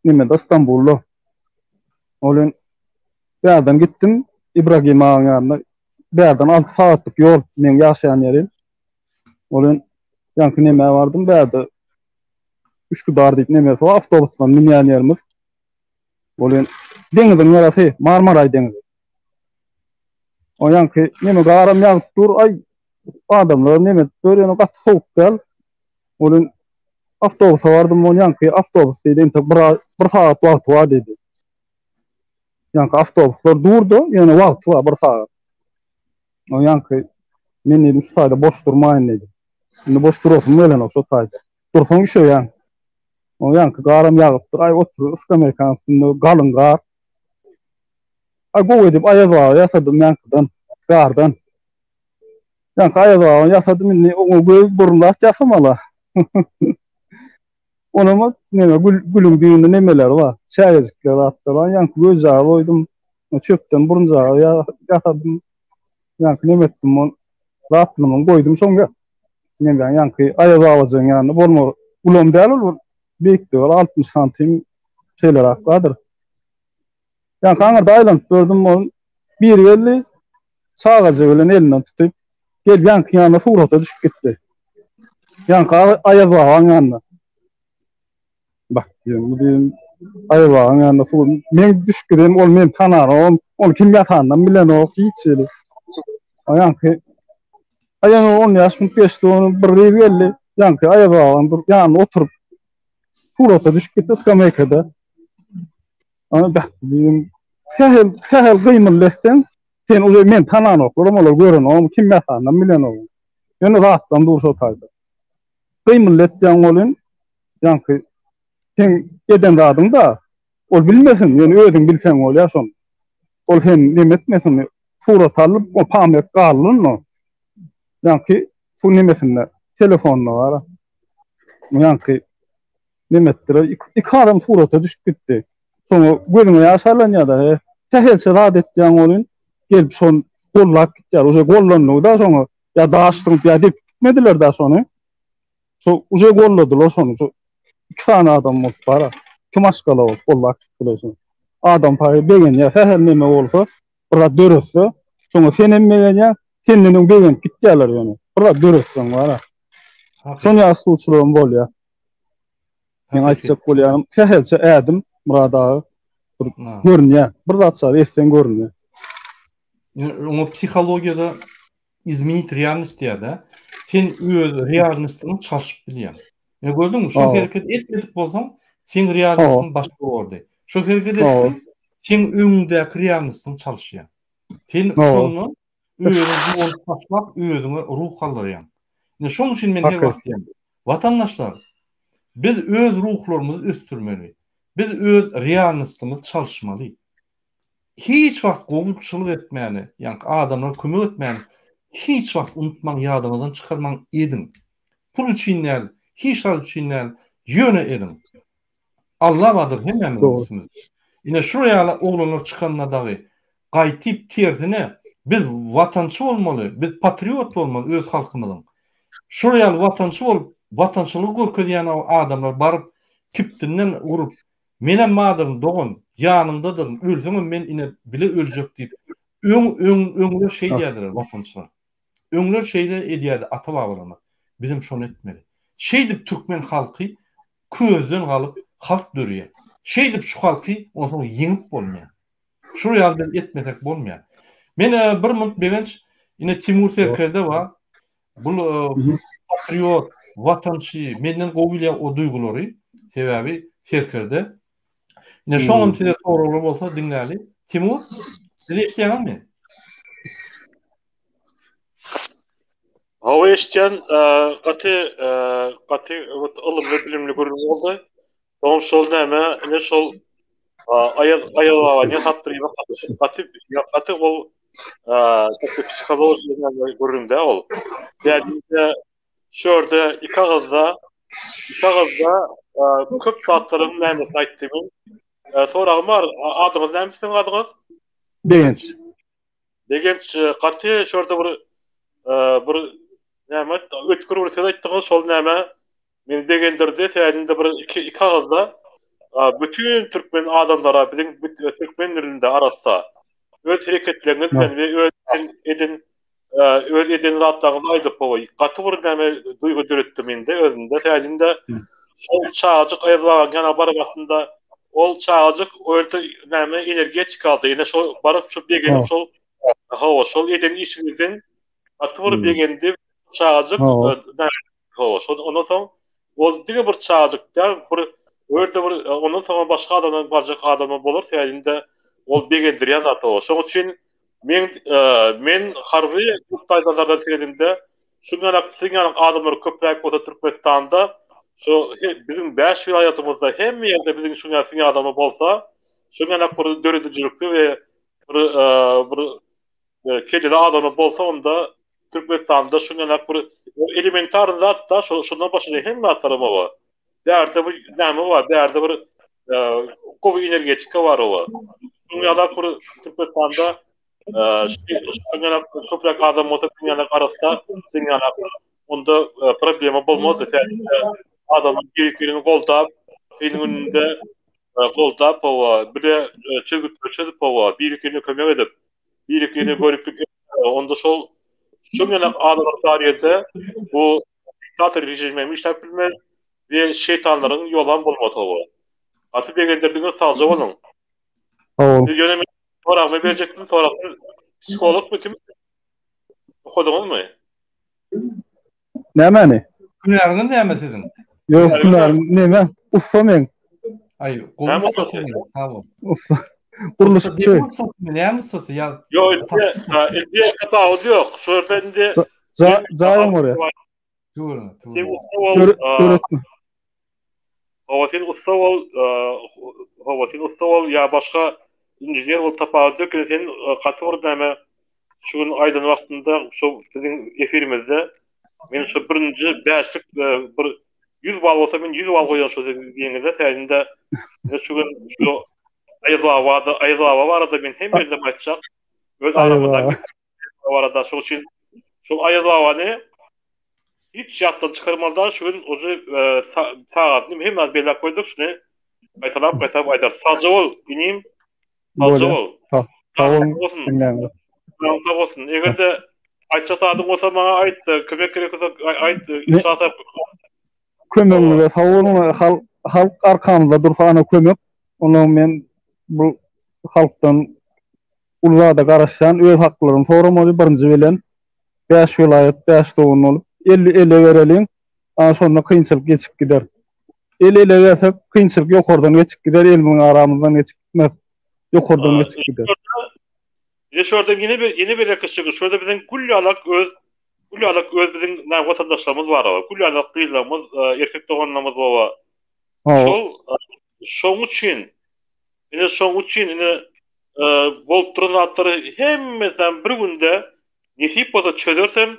Nemede Stambulda. Ol bärden gitdim Ibragim agaň ýanyna. Bärden 6 sagatlyk ýol meň ýaşaýan ýerim. Ol ýaňky nemä bardym bärde Üsküdar diýip nemesi bar awtobusdan münýän ýerimiz. Ol deňiziň ýarasy Marmaraý deňizi. O ýaňky neme garam ýagyp dur, aý adamlar neme edip dur, ýöne gaty sowuk däl. Ol awtobusa bardym, ol ýaňky awtobus diýdi, entek bir, bir sagat wagty bar diýdi. Ýaňky awtobuslar durdy, ýöne wagty bar bir sagat. O ýaňky men diýdim, şu taýda boş durmaýyn diýdim. Indi boş durasym gelenok şu taýda. Dursaň üşeýäň. O ýaňky garam ýagypdyr. Aý otur skameýkanyň üstünde galyň gar. Aý gowy edip Aýaz baba ýasadym ýaňkydan, gardan. Ýaňky Aýaz baba ýasadym indi oňa göz burun zat ýasamaly. Onam neme gül gülüň düýbünde nemeleri bar. Çägejikler zatlar bar. Ýaňky gözjagaz goýdum. Çöpden burunjagaz ýasadym. Ýaňky neme etdim ol zatlyny goýdum şoň neme ýaňky Aýaz babajygyň ýanynda bolma ulam däl ol beýikligi ol 60 santim şeýleräk bardyr. Ýaňky aňyrda aýlanyp gördüm ol biri geldi çagajygy bilen elinden tutup gelip ýaňky ýanyna surata düşüp gitdi. Ýaňky Aýaz babaň ýanyna. Bak diýdim, bu diýdim, Aýaz babaň ýanynda suw, men düşüp gideyim, ol meni tananok, ony kim ýasanynam bilenok, hiç hili. Ýaňky Aýaz on ýaş minut geçdi, ony bir gyz geldi, ýaňky Aýaz babaň bir ýanynda oturyp, surata düşüp gitdi skameýkada. Ana bak diýdim, sähel, sähel gymyldy etseň, sen uje meni tananoklar, olar görenok, kim ýasanynam bilenok. Ýöne zatlam dur şo taýda. Gymyldy etýäň welin, ýaňky seň eden zadyň-da, ol bilmesin, ýöne özüň bilseň bolýar şony. Ol seni neme etmesin, surat alyp, o pamýat galdy onda. Ýaňky su nemesinde, telefonda bar. Ýaňky neme etdiler, iki adam surata düşüp gitdi. Soňra gözüňe ýaş aýlanýar-da, he, sähelçe zat etýäň welin, gelip şony gollap gitýär. Uje gollandygy-da şoňa, ýa daş zyňyp, ýa depip gitmediler-de şony. Şo uje golladylar şony. Şo iki sany adam bolup bara. Iki maşgala bolup gollap gitdiler şony. Adam paýy begenýär. Sähel neme bolsa, bir zat döretse, şoňa sen hem begenýäň, senden öň begenip gitýärler ýöne. Bir zat döretseň bara. Şon ýaly suwçulygam bolýar. Men aýtjak bolýanym, sähelçe ädim Myrat aga bir görünýär. Bir zat çar etseň görünýär. Oňa psihologiýada izmenit realnost diýýär-de. Sen öz realnostyňy çalşyp bilýäň. Ine gördüňmi, şu hereket etmedik bolsaň, seň realnostyň başga bolardy. Şu hereket etdiň, seň öňüňdäki realnostyň çalyşýar. Sen şondan özüňi guwanyp taşlap, özüňe ruh galdyrýaň. Ine şonuň üçin men her wagt diýýän, watandaşlar, biz öz ruhlarymyzy ösdürmeli. Biz öz realnostymyzy çalyşmaly. Hiç wagt gowuçylyk etmäni, ýaňky adamlara kömek etmäni hiç wagt unutmaň, ýadyňyzdan çykarmaň, ediň. Pul üçin däl, hiç zat üçin däl, ýöne ediň. Alla bardyr hemmämiziň üstümizde. Ine şular ýaly oglanlar çykanda dagy gaýtyp tersine biz watançy bolmaly, biz patriot bolmaly öz halkymyzyň. Şular ýaly watançy bolup, watançylygy görkezýän adamlar baryp kibtinden urup Menem madyryn dogan, ýanyňdadyryn, ölseňem men ine bile öljek diýip, öň öň öňler şeýdýärdiler watançylar. Öňler şeýle edýärdi ata-babalarymyz. Bizem şony etmeli. Şeýdip türkmen halky közden galyp halk dörýär. Şeýdip şu halky onsoň ýeňip bolmaýar. Şul ýaly biz etmesek bolmaýar. Men bir munt Begenç, ine Timur serkerde bar. Bul patriot, watançy, menden gowy bilýär o duýgulary. Sebäbi serkerde. Ine şoňam size soraglar bolsa diňläli. Timur, bizi eşidýäňizmi? Hawa eşidýän, gaty gaty ylymly bilimli gürrüň boldy. Soň şol näme, ine şol Aýaz Aýaz baba ne satdyrýar gaty gaty ol gaty psihologiýa gürrüňde ol. Dädinde şu ýerde iki agyzda iki agyzda köp zatlaryň nämesini aýtdy men. Soragym bar, adyňyz näme siziň adyňyz? Begenç. Begenç gaty şu ýerde bir bir näme ötgür bir söz aýtdyňyz, şol näme Meni begendirdi, sädinde bir iki, iki agyzda bütin türkmen adamlara biziň türkmen dilinde arassa öz hereketleriňiz bilen we öz eden öz eden zatlaryňyzy aýdyp hawa gaty bir näme duýgy döretdi mende özümde sädinde şol çagajyk Aýaz babaň ýanyna baryp aslynda ol çagajyk o ýerde näme energetika aldy ine şol baryp şol begenip şol hawa şol eden işiňizden gaty bir begendi çagajyk Hawa, şol ondan soň ol diňe bir çagajyk däl, bir o ýerde bir ondan soňam başga adamdan barjak adamlar bolar, sebäbi ol begendirýän zat o. Şonuň üçin men men harby nukdaýnazardan seredemde, şuň ýaly siziň ýaly adamlar köpräk bolsa Türkmenistanda, Şu biziň 5 welaýatymyzda hemme ýerde biziň şuňa siň adamlar bolsa, şuňa bir döredijilikli we bir bir kelleli adamlar bolsa onda Türkmenistanda şuňa bir elementar zat da şundan başga hemme zatlar bar. Bärde bir näme bar? Bärde bir gowy energetika bar owa. Şuň ýaly bir Türkmenistanda şuň ýaly köpräk adam bolsa, şuň ýaly arassa, şuň ýaly onda problema bolmazdy. Adamlar bir-birini goldap, seniň önünde goldap owa, bile çözgütleri çözüp owa, bir-birine kömek edip, bir-birine göriplik onda şol şuň ýaly adamlar bar ýerde bu diktator rejimi hem işläp bilmez we şeýtanlaryň ýolam bolmaz hawa. Gaty begendirdiňiz sagja boluň. Sag bol. Siz ýöne men soragymy berjekdim soragsyz psihologmy kim? Okadyňyzmy? Nämäni? Hünäriňiz näme siziň? Ýok hünärim neme? Ussa men. Aý, gowy ussasy, sag bol. Ussa. Gurluşykçy. Näme ussasy ýa? Ýok, indi indi tapawudy ýok. Şu ýerde indi Jaýam bolýar. Tüweleme, Sen ussa bol. Döretme. Hawa sen ussa bol, hawa sen ussa bol ýa başga inžener bol tapawudy ýok. Sen gaty bir näme şu gün aýdan wagtynda şu biziň efirimizde men şu birinji bäşlik bir 100 bal bolsa men 100 bal goýan şu diýeňizde täzinde şu gün şu Aýaz baba Aýaz baba barada men hem ýerde aýtjak. Öz aramyzda barada şoň üçin şol Aýaz babany hiç ýatdan çykarmaly däl şu gün uje sagadyny hem az belläp goýduk şuny gaýtalap gaýtalap aýdar. Sagja bol inim. Sagja bol. Sag bol. Sag bolsun. Eger-de aýtjak zadyň bolsa maňa aýt, kömek gerek bolsa aýt, inşallah. Kömegiňize sag boluň. Halk halk arkamyzda dursa ana kömek. Ondan men bu halkdan uly zada garaşýan öz haklaryny soramaly birinji bilen 5 welaýat 5 dogan bolup el ele bereliň ana şonda kynçylyk geçip gider. El ele bersek kynçylyk ýokardan geçip gider elimiziň aramyzdan geçip gitmez. Ýokardan geçip gider. Bize şurada ýene bir ýene bir rekişçi şurada biziň gül ýalak öz gül ýalak öz biziň näme watandaşlarymyz bar gül ýalak gyzlarymyz erkek doganlarymyz bar. Şol şoň üçin ine şoň üçin ine bolup duran zatlary hemmesem bir günde nesip bolsa çözersem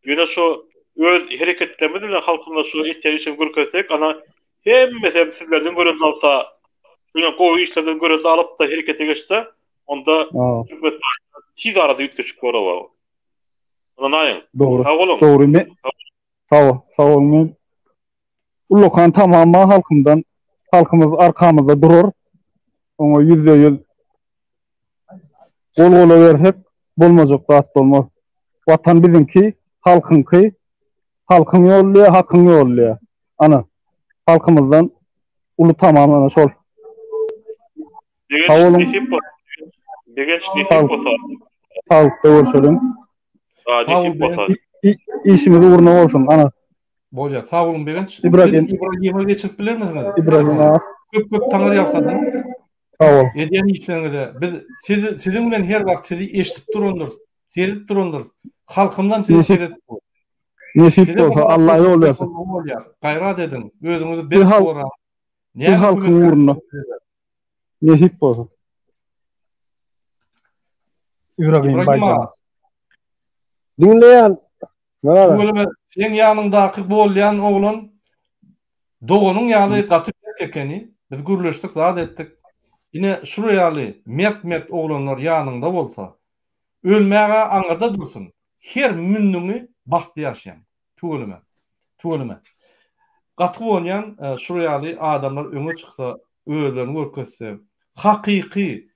ýöne şu öz hereketlerimiz bilen halkymyza şu etýän işimizi görkezsek ana hemmesem sizlerden görelde alsa şuny gowy işlerden görelde alyp da herekete geçse onda Türkmenistan tiz arada üýtgeşik bolar. Ynanaýyň. Dogry. Sag boluň. Dogry. Men sag bol. Sag boluň. Men ullakan tamam halkymdan halkymyz arkamyzda durar. Oňa 100% gol gola bersek bolmajak zat bolmaz. Watan biziňki, halkyňky. Halkyň ýolluýar, hakyň ýolluýar. Ana, halkymyzdan uly tamam ana şol. Begenç nesip bolsa. Begenç nesip bolsa. Saglykda görşeliň. Nesip bolsa. Işimiz ugruna bolsun ana. Bolýar. Sag boluň Begenç. İbrahim. İbrahime geçirip bilermisiňiz? İbrahim aga. Köp köp taňyr ýalkasyn. Sag bol. Edýän işleriňize biz siz siziň bilen her wagt sizi eşidip durandyrys. Seredip durandyrys. Halkymdan sizi seredip dur. Nesip bolsa Allah ýol bersin. Bolýar. Gaýrat ediň. Özüňizi berk goraň. Näme halkyň ugrunda. Nesip bolsa. İbrahim Baýjan. Diňleýän. Tüweleme, seň ýanyňdaky bolýan oglan doganyň ýaly gaty berk ekeni. Biz gürleşdik, zat etdik. Ine şular ýaly mert-mert oglanlar ýanyňda bolsa, ölmäge aňyrda dursun, her mündüňi bagtly ýaşaýaň. Tüweleme. Tüweleme. Gaty guwanýan şular ýaly adamlar öňe çyksa, özlerini görkezse, hakyky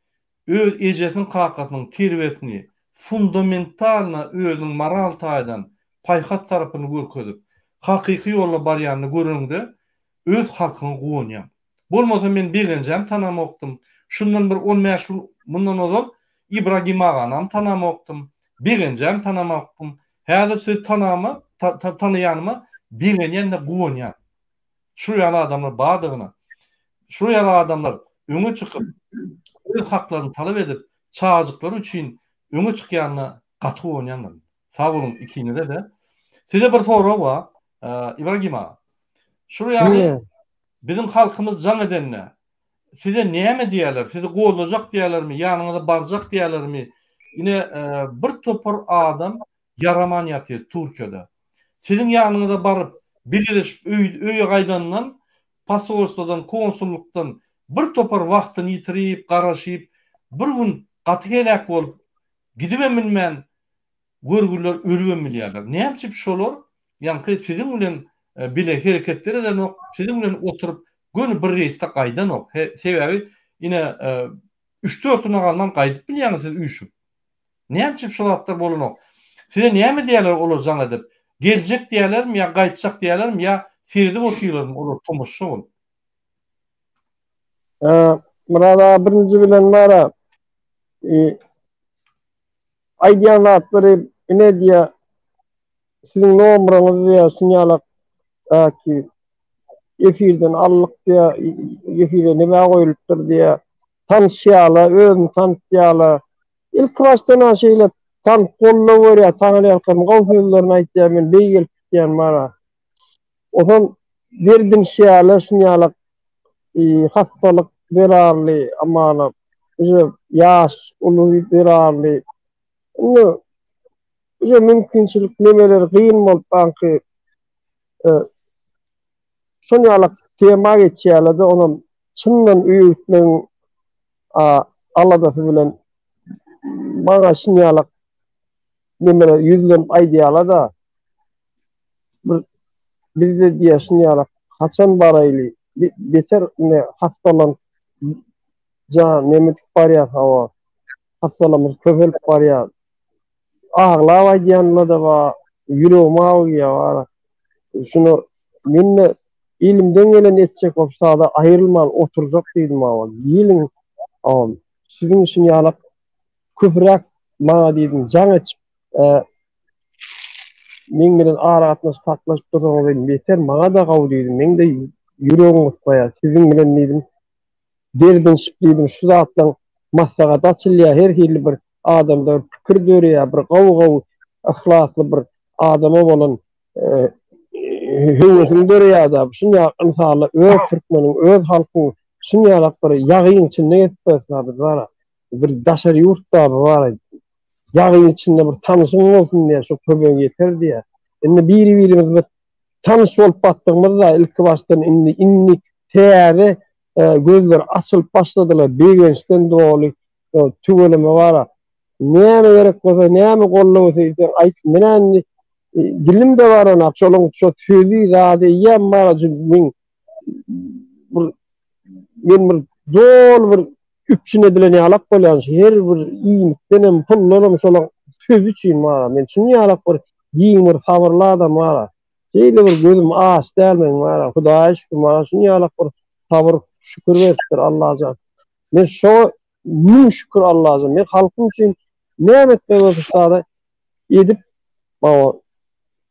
öz ejesiniň kakasynyň terbiýesini fundamentalno özüniň moral taýdan paýhas tarapyny görkezip, hakyky ýolda barýanyny göreniňde öz halkyňa guwanýaň. Bolmasa men Begenjem tanamokdym. Şundan bir on bäş gün mundan ozal Ibragim aganam tanamokdym. Begenjem tanamokdym. Häzir sizi tanama, tanaýanyma begenýän-de guwanýan. Şu ýaly adamlar bardygyna, şu ýaly adamlar öňe çykyp, öz haklaryny talap edip, çagajyklary üçin öňe çykýanyna gaty guwanýandyryn. Sag boluň ikinize-de. Size bir sorag bar, Ibragim aga. Şul ýaly biziň halkymyz jaň edende size näme diýýärler? Sizi goldajak diýýärlermi? Ýanyňyza barjak diýýärlermi? Ine bir topar adam ýaraman ýatyr Türkiýede. Siziň ýanyňyza baryp, bileleşip öýe gaýdandan posolstwodan, konsullykdan bir topar wagtyny ýitirip, garaşyp, bir gün gaty heläk bolup, gidibem bilmän, görgüliler ölübem bilýärler. Näme üçin şolar ýaňky siziň bilen bile hereketler edenok, siziň bilen oturyp göni bir reýsde gaýdanok. Sebäbi ine üç-dört güne galman gaýdyp bilýäňiz siz üýşüp. Näme üçin şu zatlar bolanok? Size näme diýýärler olar jaň edip? Geljek diýýärlermi ýa gaýtjak diýýärlermi ýa seredip otyrlarmy olar tomaşa bolup? Myrat aga birinji bilen bara aýdýan zatlary ine diýýär siziň nomeraňyz diýýär şunýalak ki efirden aldyk diýýär efire neme goýulypdyr diýýär tanyşýarlar özüni tanytýarlar ilki başdan şeýle tanyp goldaw berýär taňryýalkasyn gowy sözlerini aýtýar men beýgelip gitýän bara Ozal derdinişýärler şunýalak hassalyk zerarly amana uje ýaş uly zerarly indi uje mümkinçilik nemeleri gyn bolup aňky şunýalak tema geçýärler-de onam çyndan öýe gitmegiň aladasy bilen maňa şunýalak nemeler ýüzlenip aýdýarlar-da Bir bizde diýşin ýaly haçan baraýly beter ine hassalanyp jan nemedip barýas hawa hassalamyz köpelip barýar aglap aýdýanlada bar ýüregim awgýar bara şuny mende elimden gelen etjek bolup sada aýrylman oturjak diýdim hawa geliň hawa siziň üçin ýalak köpüräk maňa diýdim jaň etip Meň bilen aragatnaşyk saklaşyp dursaňyz diýdim, beter maňa-da gowy diýdim. Meň-de ýüregim gysmaýar. Siziň bilen diýdim, derdinişip diýdim, şu zatlaryň maslahaty açylýar, her hili bir adamda bir pikir döreýär, bir gowy-gowy yhlasly bir adama bolan höwesiň döreýär-de. Şunýa ynsanlar öz türkmeniň, öz halkyň şunýalak bir ýagyň içinde gezip ýörse biz bar-a. Bir daşary ýurtda bar-a. Ýagyň içinde bir tanyşyň bolsun diýýär, şo kömegiň ýeter diýýär. Indi biri-birimiz bir tanyş bolup batdygymyzda ilki başdan indi indi täze gözler açylyp başladylar, begençden doly tüweleme bara. Näme gerek bolsa, näme goldaw isleseň aýt, men-ä indi dilim-de baranok, şolaň şo sözi zady eýýäm bara men bir men bir doly bir üpjün edilen ýalak bolýan şu her bir iýmitdenem puldanam şolaň sözi üçin bara men şuny ýalak bir giň bir sabyrly adam bara şeýle bir gözüm aç däl meň bara hudaýa şükür maňa şuny ýalak bir sabyr şükür beripdir Allajan men şoňa müň şükür Allajan men halkym üçin näme etmeli bolsa şada edip maňa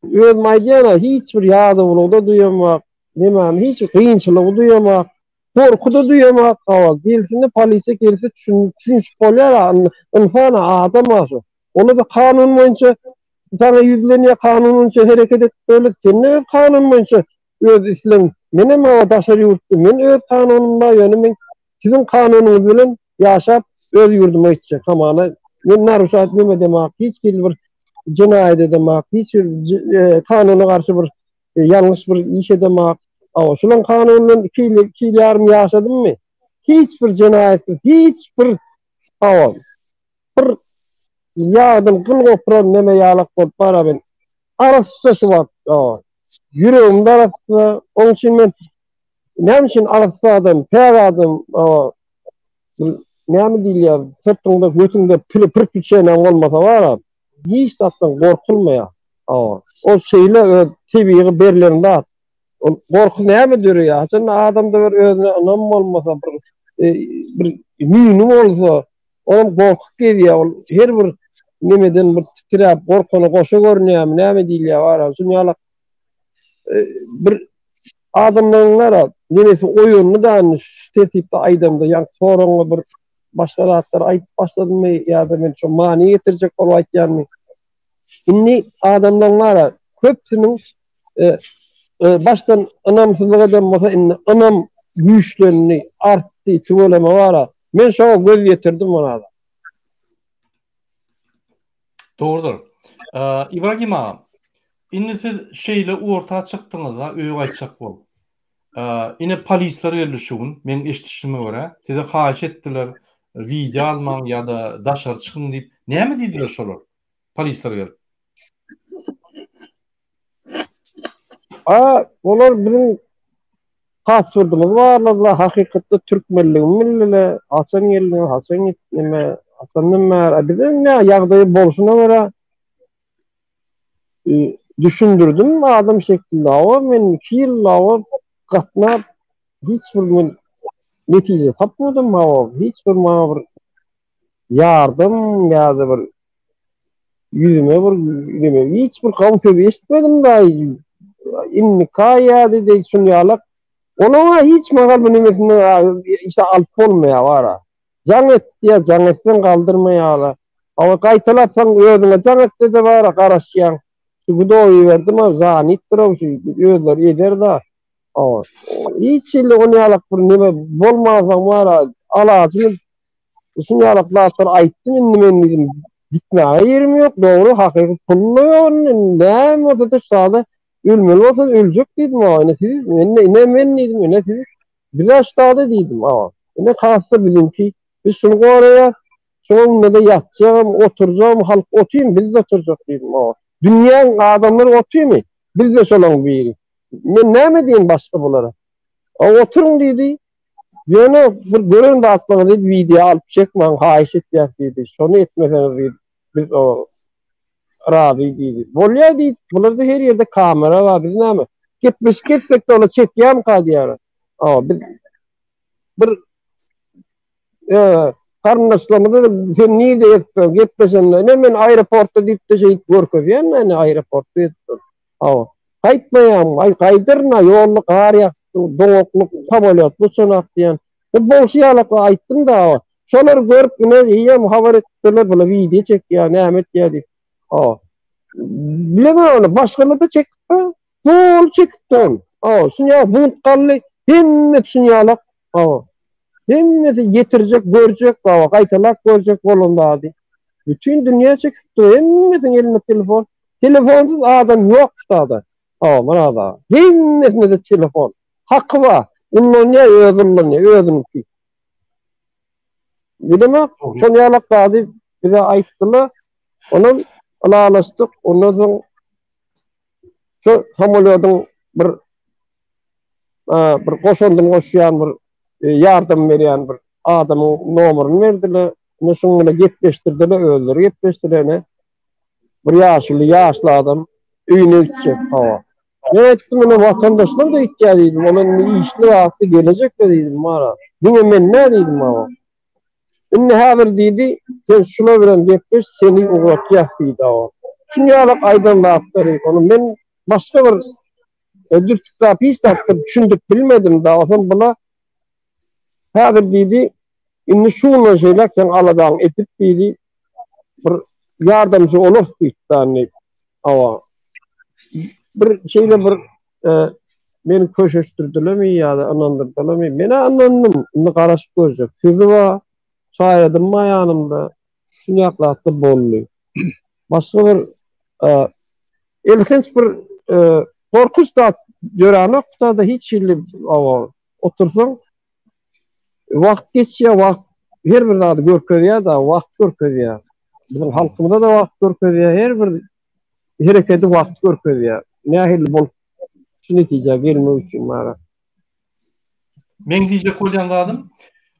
özüm aýdýan hiç bir ýadawlygy-da duýamak nememi hiç bir kynçylygy duýamak Gorky-da duýamak, hawa, gelsinde polisiýa gelse düşünişip bolýar, ynsan-a, adam-a şu. Ola-da kanun boýunça saňa ýüzlenýär, kanun boýunça hereket edip bolýar, sen-de öz kanun boýunça öz islegiň. Menem hawa daşary ýurtda, men öz kanunym bar, ýöne men siziň kanunyňyz bilen ýaşap öz ýurduma gitjek. Hamana men naruşat neme edemak, hiç hili bir jenaýat edemak, hiç bir kanuna garşy bir Ýalňyş bir iş edemak. Hawa, şulaň kanunyndan iki ýyl, iki ýyl ýarym ýaşadymmy? Hiç bir jenaýatsyz, hiç bir, hawa, bir ýagdan gyl gopuran neme ýalak bolup bara men. Arassa şu wagt, hawa. Ýüregim-de arassa. Onuň üçin men näme üçin arassa adam, päk adam, hawa, näme diýilýär, syrtyňda, götüňde pir-pirpiçenäň bolmasa bara, hiç zatdan gorkulmaýar. Hawa. Ol şeýle öz tebigy berlen zat. Ol gorky näme döreýär? Haçanda adamda bir özüne ynam bolmasa, bir bir müýni bolsa, olam gorkup gezýär. Ol her bir nemeden bir titräp, gorkana goşa görünýärmi, näme diýilýär bar. Şuny ýaly bir adamlaryň gara nemesi oýandy da indi şu tertipde aýdamda, ýaňky soragyňa bir başga zatlar aýdyp başladymmy ýa-da men şo many getirjek bolup aýtýanmy? Indi adamlaryň bara köpüsiniň e, başdan ynamsyzlyk eden bolsa indi ynam güýçlendi, artdy, tüweleme bara. Men şoňa göz ýetirdim Myrat. Dogrudyr. Ibragim aga, indi siz şeýle orta çykdyňyzda öýe gaýtjak bolup. Ine polisler geldi şu gün, meň eşidişime görä, size haýyş etdiler, wideo almaň ýa-da daşary çykyň diýip. Näme diýdiler şolar? Polisler gelip. A, olar biziň pasportymyzy barladylar, hakykatda türkmenligimi bildiler, haçan geldiň, haçan gitdiň, haçandan bäri. A bizem ýa ýagdaýy bolşuna görä düşündirdim adam şeklinde. Hawa, men 2 ýyl hawa gatnap hiç bir men netije tapmadym, hawa, hiç bir maňa bir ýardam ýa-da bir ýüzüme bir neme hiç bir gowy söz eşitmedim da indi kaýa diýdi şun ýalak onuň hiç magal bu nemesini işte alyp bolmaýar bara jaň et diýýär jaň etseň galdyrmaýarlar hawa gaýtalapsaň özüňe jaň etse-de bara garaşýaň şu gudowy berdim a zanitdir şu özleri eder da hawa hiç hili on ýalak bir neme bolmansoň bara alajyny Şuny ýalak zatlar aýtdym indi men diýdim gitmäge ýerim ýok dogry hakyky pul-da ýok indi näme bolsa-da şu zada ölmeli bolsa öljek diýdim awa ine siz ine ine men diýdim ine siz biz-ä şu zada diýdim awa ine kassa biziňki biz şuny goraýas şuň öňünde-de ýatjagam oturjagam halk otyrmy biz-de oturjak diýdim awa dünýäň adamlary otyrmy biz-de şolaň biri men näme diýin başga bulara oturyň diýdi Ýöne bir gören zatlaryňyzy wideo alyp çekmäň haýyş etýäs diýdi. Şony etmeseňiz diýdi, biz o razy diýdi. Bolýar diýdik. Bularda her ýerde kamera bar. Biz näme? Gepleşik etsek-de olar çekýärmika diýýärler. Hawa, biz bir garyndaşlarymyza sen nirde edipsiň gepleşende, ine men aeroportda diýip-de şeýdip görkezýän men aeroportda edipdim. Hawa. Gaýtmaýaň, aý gaýdyryn-a, ýolda gar ýagypdyr, doňaklyk, samolýot uçanak diýen. Bu bolşy ýalak aýtdym-da, hawa. Şolary görüp, ine, eýýäm habar etipdirler, bular wideo çekýär, näme etýär diýip. Hawa. Bilemok ony, başgalar-da çekipdir, doly çekipdir ony. Hawa, şunýa bunt galdy, hemmesi şunýalak, hawa. Hemmesi ýetirjek, görjek, hawa, gaýtalap görjek bolan zady. Bütin dünýä çekipdir, hemmesiniň elinde telefon. Telefonsyz adam ýok ştada. Hawa Myrat aga. Hemmesinde telefon. Haky bar. Ullanýar özi ullanýar özüniňki. Bilemok. Şol ýalak zady bize aýtdylar. Onam ylalaşdyk. Ondan soň şu samolýodyň bir bir goşandyny goşýan bir ýardam berýän bir adamyň nomeryny berdiler. Ine şuň bilen gepleşdirdiler, özleri gepleşdiler ine. Bir ýaşuly, ýaşly adam öýüne gitjek, hawa. Men aýtdym, ine watandaşlar-da gitýär diýdim, olar indi işli wagtda gelejekler diýdim, mara. Diňe men däl diýdim, hawa. Indi häzir diýdi, sen şular bilen gepleş, seni ugratýas diýdi, hawa. Şuny ýalak aýdan zatlary, ony men başga bir dürtükläp hiç zat bir düşündirip bilmedim da, onsoň bula häzir diýdi, Indi şu günden şeýläk seň aladaňy edip diýdi, bir ýardamçy bolarys diýdi indi. Hawa. Bir şeýle bir e, meni köşeşdirdilermi ýa-da ynandyrdylarmy? Men-ä ynandym. Indi garaşyp görjek. Sözi bar, şaýadym bar ýanymda. Şunýak zatlar boldy. Başga bir e, elhenç bir e, gorkunç zat döränok bu hiç hili hawa otursaň Wagt geçýär, wagt her bir zady görkezýär-de, wagt görkezýär. Biziň halkymyza-da wagt görkezýär, her bir hereketi wagt görkezýär. Nähili bolup şu netijä gelmek üçin mara. Meň diýjek bolýan zadym,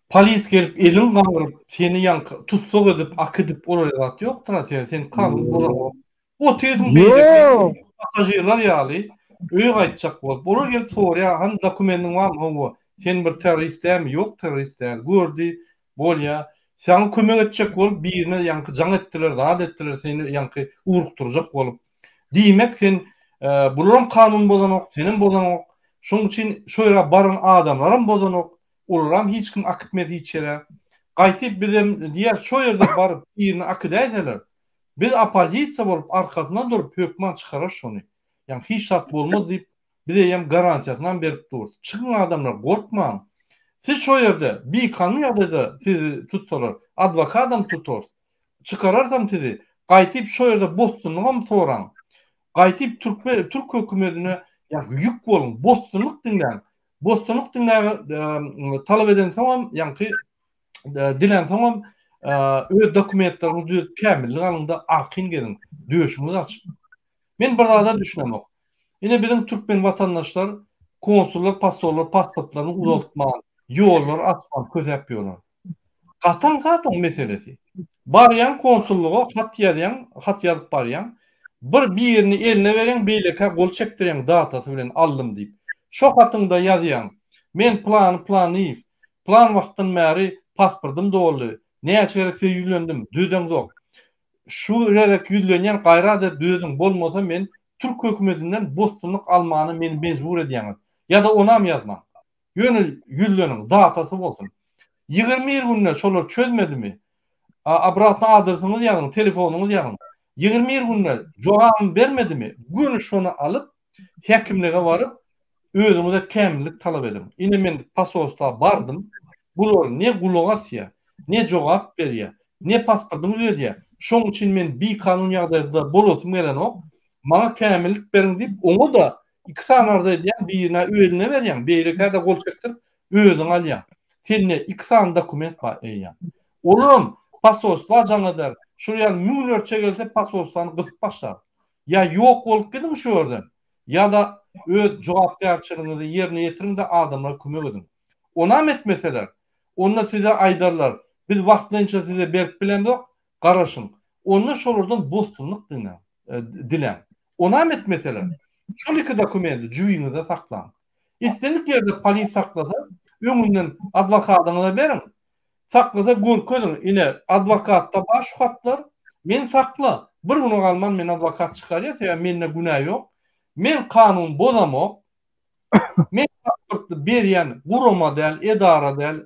polis gelip eliň gaňryp, seni ýaňky tussag edip, akidip olar zat ýokdur-a, sen kanun bozaňok. Otyrsyň beýleki passažirler ýaly öýe gaýtjak bolup. Olar gelip soraýar, hany dokumendiň barmy? Hawa. Sen bir terrorist dälmi? Ýok, terrorist däl. Gördi, bolýa. Saňa kömek etjek bolup birine ýaňky jaň etdiler, zat etdiler, seni ýaňky ugrukdyrjak bolup. Diýmek sen bularam kanun bozanok, senem bozaňok. Şonuň üçin şo ýere baran adamlaram bozanok. Olaram hiç kim akitmez hiç ýere. Gaýtyp bizem diýýäs şo ýerde baryp birini akidäýseler, Biz oppozisiýa bolup arkasynda durup hökman çykarar şony. Ýagny hiç zat bolmaz diýip. Biz eýýäm garantiýasynam berip durus. Çykyň adamlar, gorkmaň. Siz şo ýerde bikanun ýagdaýda sizi tutsalar, adwokadam tutarys. Çykararsam sizi, gaýtyp şo ýerde bosgunlygam soraň. Gaýtyp türkmen türk hökümetine ýaňky ýük boluň, bosgunlyk diňläň. Bosgunlyk diňläge talap edensoňam ýaňky dilänsoňam öz dokumentleriňizi düzedip kämillik alyňda arkaýyn geziň, döşüňizi açyp. Men bir zada düşünemok. Ine biziň türkmen watandaşlar konsullar, posollar pasportlaryny uzaltman, ýollary açman kösäp ýörler. Gataň zat oň meselesi. Barýaň konsullyga hat ýazýaň, hat ýazyp barýaň. Bir birini eline berýäň, beýlekä gol çekdirýäň datasy bilen aldym diýip. Şo hatyňda ýazýaň. Men Plany Planyýew. Plan wagtdan bäri pasportym doldy. Näçe gezek size ýüzlendim, düzedeňzok. Şu gezek ýüzlenýän gaýrat edip düzediň, bolmasa men türk hökümetinden bosgunlyk almana meni mejbur edýäňiz. Ýa-da onam ýazmaň. Ýöne ýüzleniň, datasy bolsun. 21 günde şolar çözmedimi? Obratno adresiňizi ýazyň, telefonyňyzy ýazyň. 21 günde jogabyny bermedimi? Göni şony alyp, häkimlige baryp, özüňize kämillik talap ediň. Ine men posolstwa bardym, bular ne gulak asýar, ne jogap berýär, ne pasportymy düzedýär. Şonuň üçin men bikanun ýagdaýda bolasym gelenok. Maňa kämillik beriň diýip, oňa-da iki sany arza edýäň, birine eline berýäň, beýlekä-de gol çekdirip, özüň alýaň. Sende iki sany dokument bar eýýäm. Olaram posolstwa jaň eder, şol ýaly müňlerçe gelse posolstwany gysyp başlar. Ýa ýok bolup gidiň şu ýerden, ýa-da öz jogapkärçiligiňizi ýerine ýetiriň-de adamlara kömek ediň. Onam etmeseler, onda size aýdarlar, biz wagtlaýynça size berip bilemzok, garaşyň. Onda şolardan bosgunlyk diňläň, diläň. Onam etmeseler, şol iki dokumenti jübiňizde saklaň. Islendik ýerde polis saklasa, öňünden adwokadyňyza beriň, Saklasa görkeziň, ine, adwokatda bar şu hatlar, meni sakla, bir güne galman meni adwokat çykarýar, sebäbi mende günä ýok, men kanun bozamok, men pasportly berýän gurama däl, edara däl,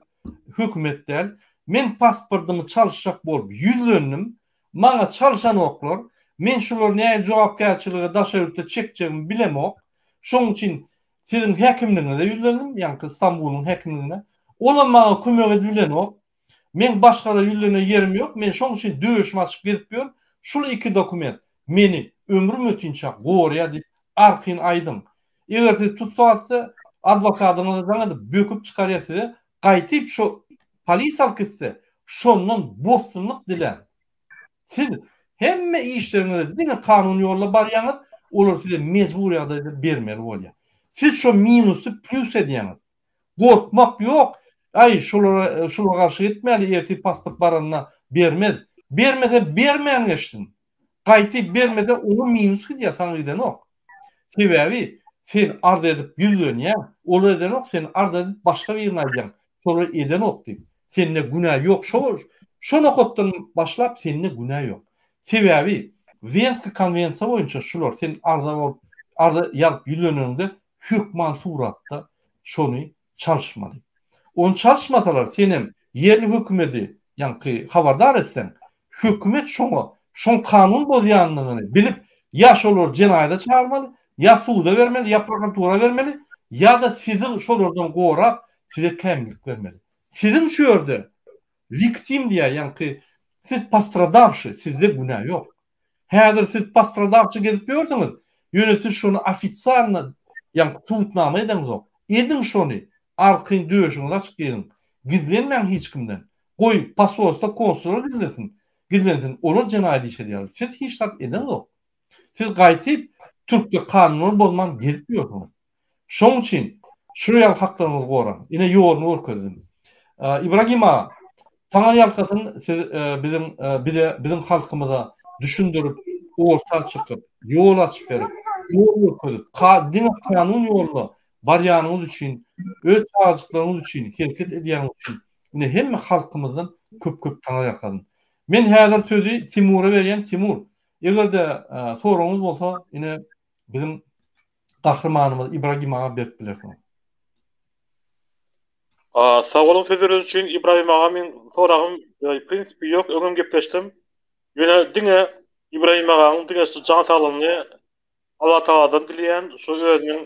hökümet däl, men pasportymy çalyşjak bolup ýüzlendim, maňa çalşanoklar, men şulary nähili jogapkärçilige daşary ýurtda çekjegimi bilemok, şonuň üçin Siziň häkimligiňize ýüzlendim, ýaňky Stambulyň häkimligine. Olam maňa kömek edibilenok. Meň başgada ýüzlene ýerim ýok. Men şoň üçin döşümi açyp gezip ýörün. Şul iki dokument meni ömrüm ötinçä gorýar diýip arkaýyn aýdyň. Eger sizi tussag etse, adwokadyňyza jaň edip böküp çykarýar size, gaýtyp şo polis alyp gitse, şondan bosgunlyk diläň. Siz hemme işleriňize diňe kanuny ýolda barýaňyz, olar size mejbur ýagdaýda bermeli bolýar. Siz şo minusy plýus edýäňiz. Gorkmak ýok. Aý, şolara şolara garşy etmäli, ertir pasport baranda bermez. Bermese bermän geçsin. Gaýty bermese oňa minus gidýär, saňa gidenok. Sebäbi sen arz edip ýüzlenýäň, olar edenok, sen arz edip başga birine aýdýaň, şolar edenok diýip. Sende günä ýok, şo şo nokatdan başlap sende günä ýok. Sebäbi Wenski konwensiýa boýunça şular sen arza bolup arza ýazyp ýüzleneniňde hökman suratda şony çalyşmaly. Ony çalyşmasalar senem ýerli hökümedi ýaňky habardar etseň, hökümet şoňa şoň kanun bozýandygyny bilip ýa şolary jenaýada çagyrmaly, ýa suda bermeli, ýa prokuratura bermeli, ýa-da sizi şolardan gorap size kämillik bermeli. Siziň şu ýerde wiktim diýýär ýaňky siz postradawşy sizde günä ýok. Häzir siz postradawçy gezip ýörsüňiz, ýöne siz şony ofitsialno ýaňky subutnama edeňzok. Ediň şony, arkaýyn döşüňizi açyk geziň. Gizlenmäň hiç kimden. Goý, posolstwo, konsullar gizlesin, gizlensin, olar jenaýat iş edýärler. Siz hiç zat edeňzok. Siz gaýtyp türkde kanunlary bozman gezip ýörsüňiz. Şoň üçin şu ýaly haklaryňyzy goraň. Ine ýoluny görkezdim. Ibragim aga, saňa ýalkasyn siz biziň bize biziň halkymyza düşündirip, orta çykyp, ýol açyp berip, ýol görkezip, ka diňe kanun ýoluna barýanyňyz üçin, öz çagajyklaryňyz üçin hereket edýäniňiz üçin ine hemme halkymyzdan köp köp saňa ýalkasyn. Men häzir sözi Timura berýän Timur, eger-de soragyňyz bolsa ine biziň gahrymanymyz Ibragim aga berip bilersiňiz. Sag boluň sözleriňiz üçin Ibragim aga meň soragym prinsipi ýok öňem gepleşdim. Ýöne diňe Ibragim agaň diňe şu jan saglygyny Allatagaladan dileýän şu özüniň.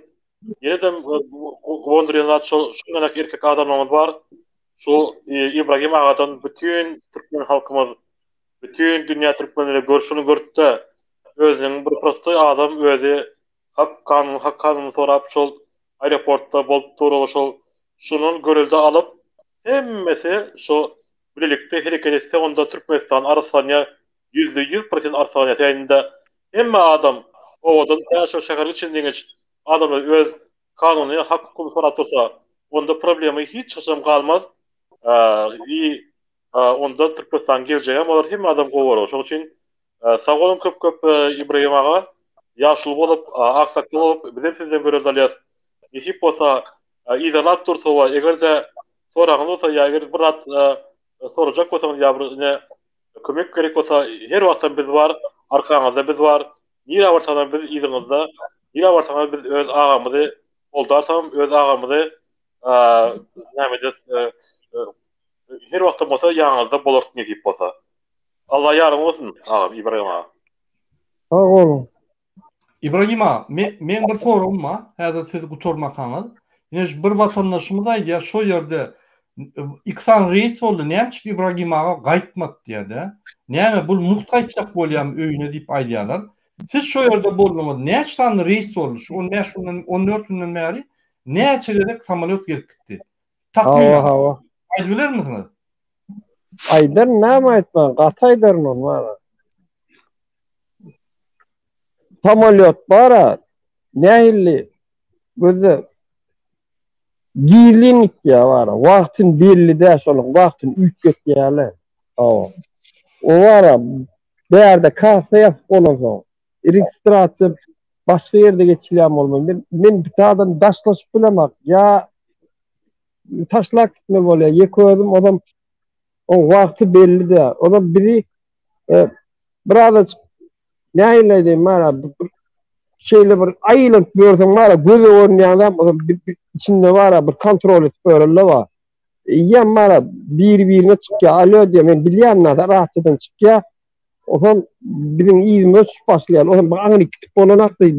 Ýene-de guwandyrýan zat şol şundan erkek adamlarymyz bar. Şu Ibragim agadan bütin türkmen halkymyz, bütin dünýä türkmenleri görşüni görüpde, özüniň bir prostoý adam özi hak kanun hak kanuny sorap şol aeroportda bolup dur şol şundan görelde alyp hemmesi şu bilelikde hereket etse onda Türkmenistan araslanýar 100% araslanýar sebäbi hemme adam owadan tä şol şäheriň içinde adamlar öz kanuny hak hukugyny sorap dursa onda problema hiç haçan galmaz i onda Türkmenistan geljegem bolar hemme adam gowy bolar şonuň üçin sag boluň köp köp Ibrahim aga ýaşuly bolup aksakgal bolup bizem sizden görelde alýas nesip bolsa yzarlap dursa we egerde soragyňyz bolsa ýa eger bir zat sorajak bolsaňyz ýa bir ine kömek gerek bolsa her wagtam biz bar arkaňyzda biz bar Nirä barsaňam biz yzyňyzda, nirä barsaňam biz öz agamyzy goldarsam, öz agamyzy näme ederis, her wagtam bolsa ýanyňyzda bolarys nesip bolsa. Allah ýaryň bolsun agam Ibragim aga. Sag boluň. Ibragim aga, meň bir soragym bar, häzir siz gutarmakaňyz. Ine şu bir watandaşymyz aýdýar, şo ýerde iki sany reýs boldy, näme üçin Ibragim aga gaýtmady diýýär-de. Näme, bul mugt gaýtjak bolýarmy öýüne diýip aýdýarlar. Siz şo ýerde bolduňyz, näçe sany reýs boldy şu 15 günden, 14 günden bäri näçe gezek samolýot gelip gitdi? Hawa, hawa. Aýdyp bilermisiňiz? Aýdaryn, näme aýtman, gaty aýdaryn ony bara. Samolýot bara, nähili Gözde gizlin gitýär bara. Wagtyn belli däl şonuň, wagtyn üýtgetýärler. Hawa. O bara bärde kassa ýapyk bolansoň, registrasiýa başga ýerde geçilýän bolmaly. Men men bu taýdan daşlaşyp bilemok. Ýa taşlap gitmeli bolýar. Ýeke özüm ozam oň wagty belli däl. Ozam bizi e, birazajyk Nähili aýdaýyn bara şeýle bir aýlanyp ýörseň bara göze görünýän zat bolsa içinde bara bir kontrol edip ýörenler bar. Eýýäm bara biri-birine çykýar. Alýo diýýär, men bilýän näde rasiýadan çykýar. Otam biziň yzymyza düşüp başlaýar. Otam bir aňry gitip bolanakdy.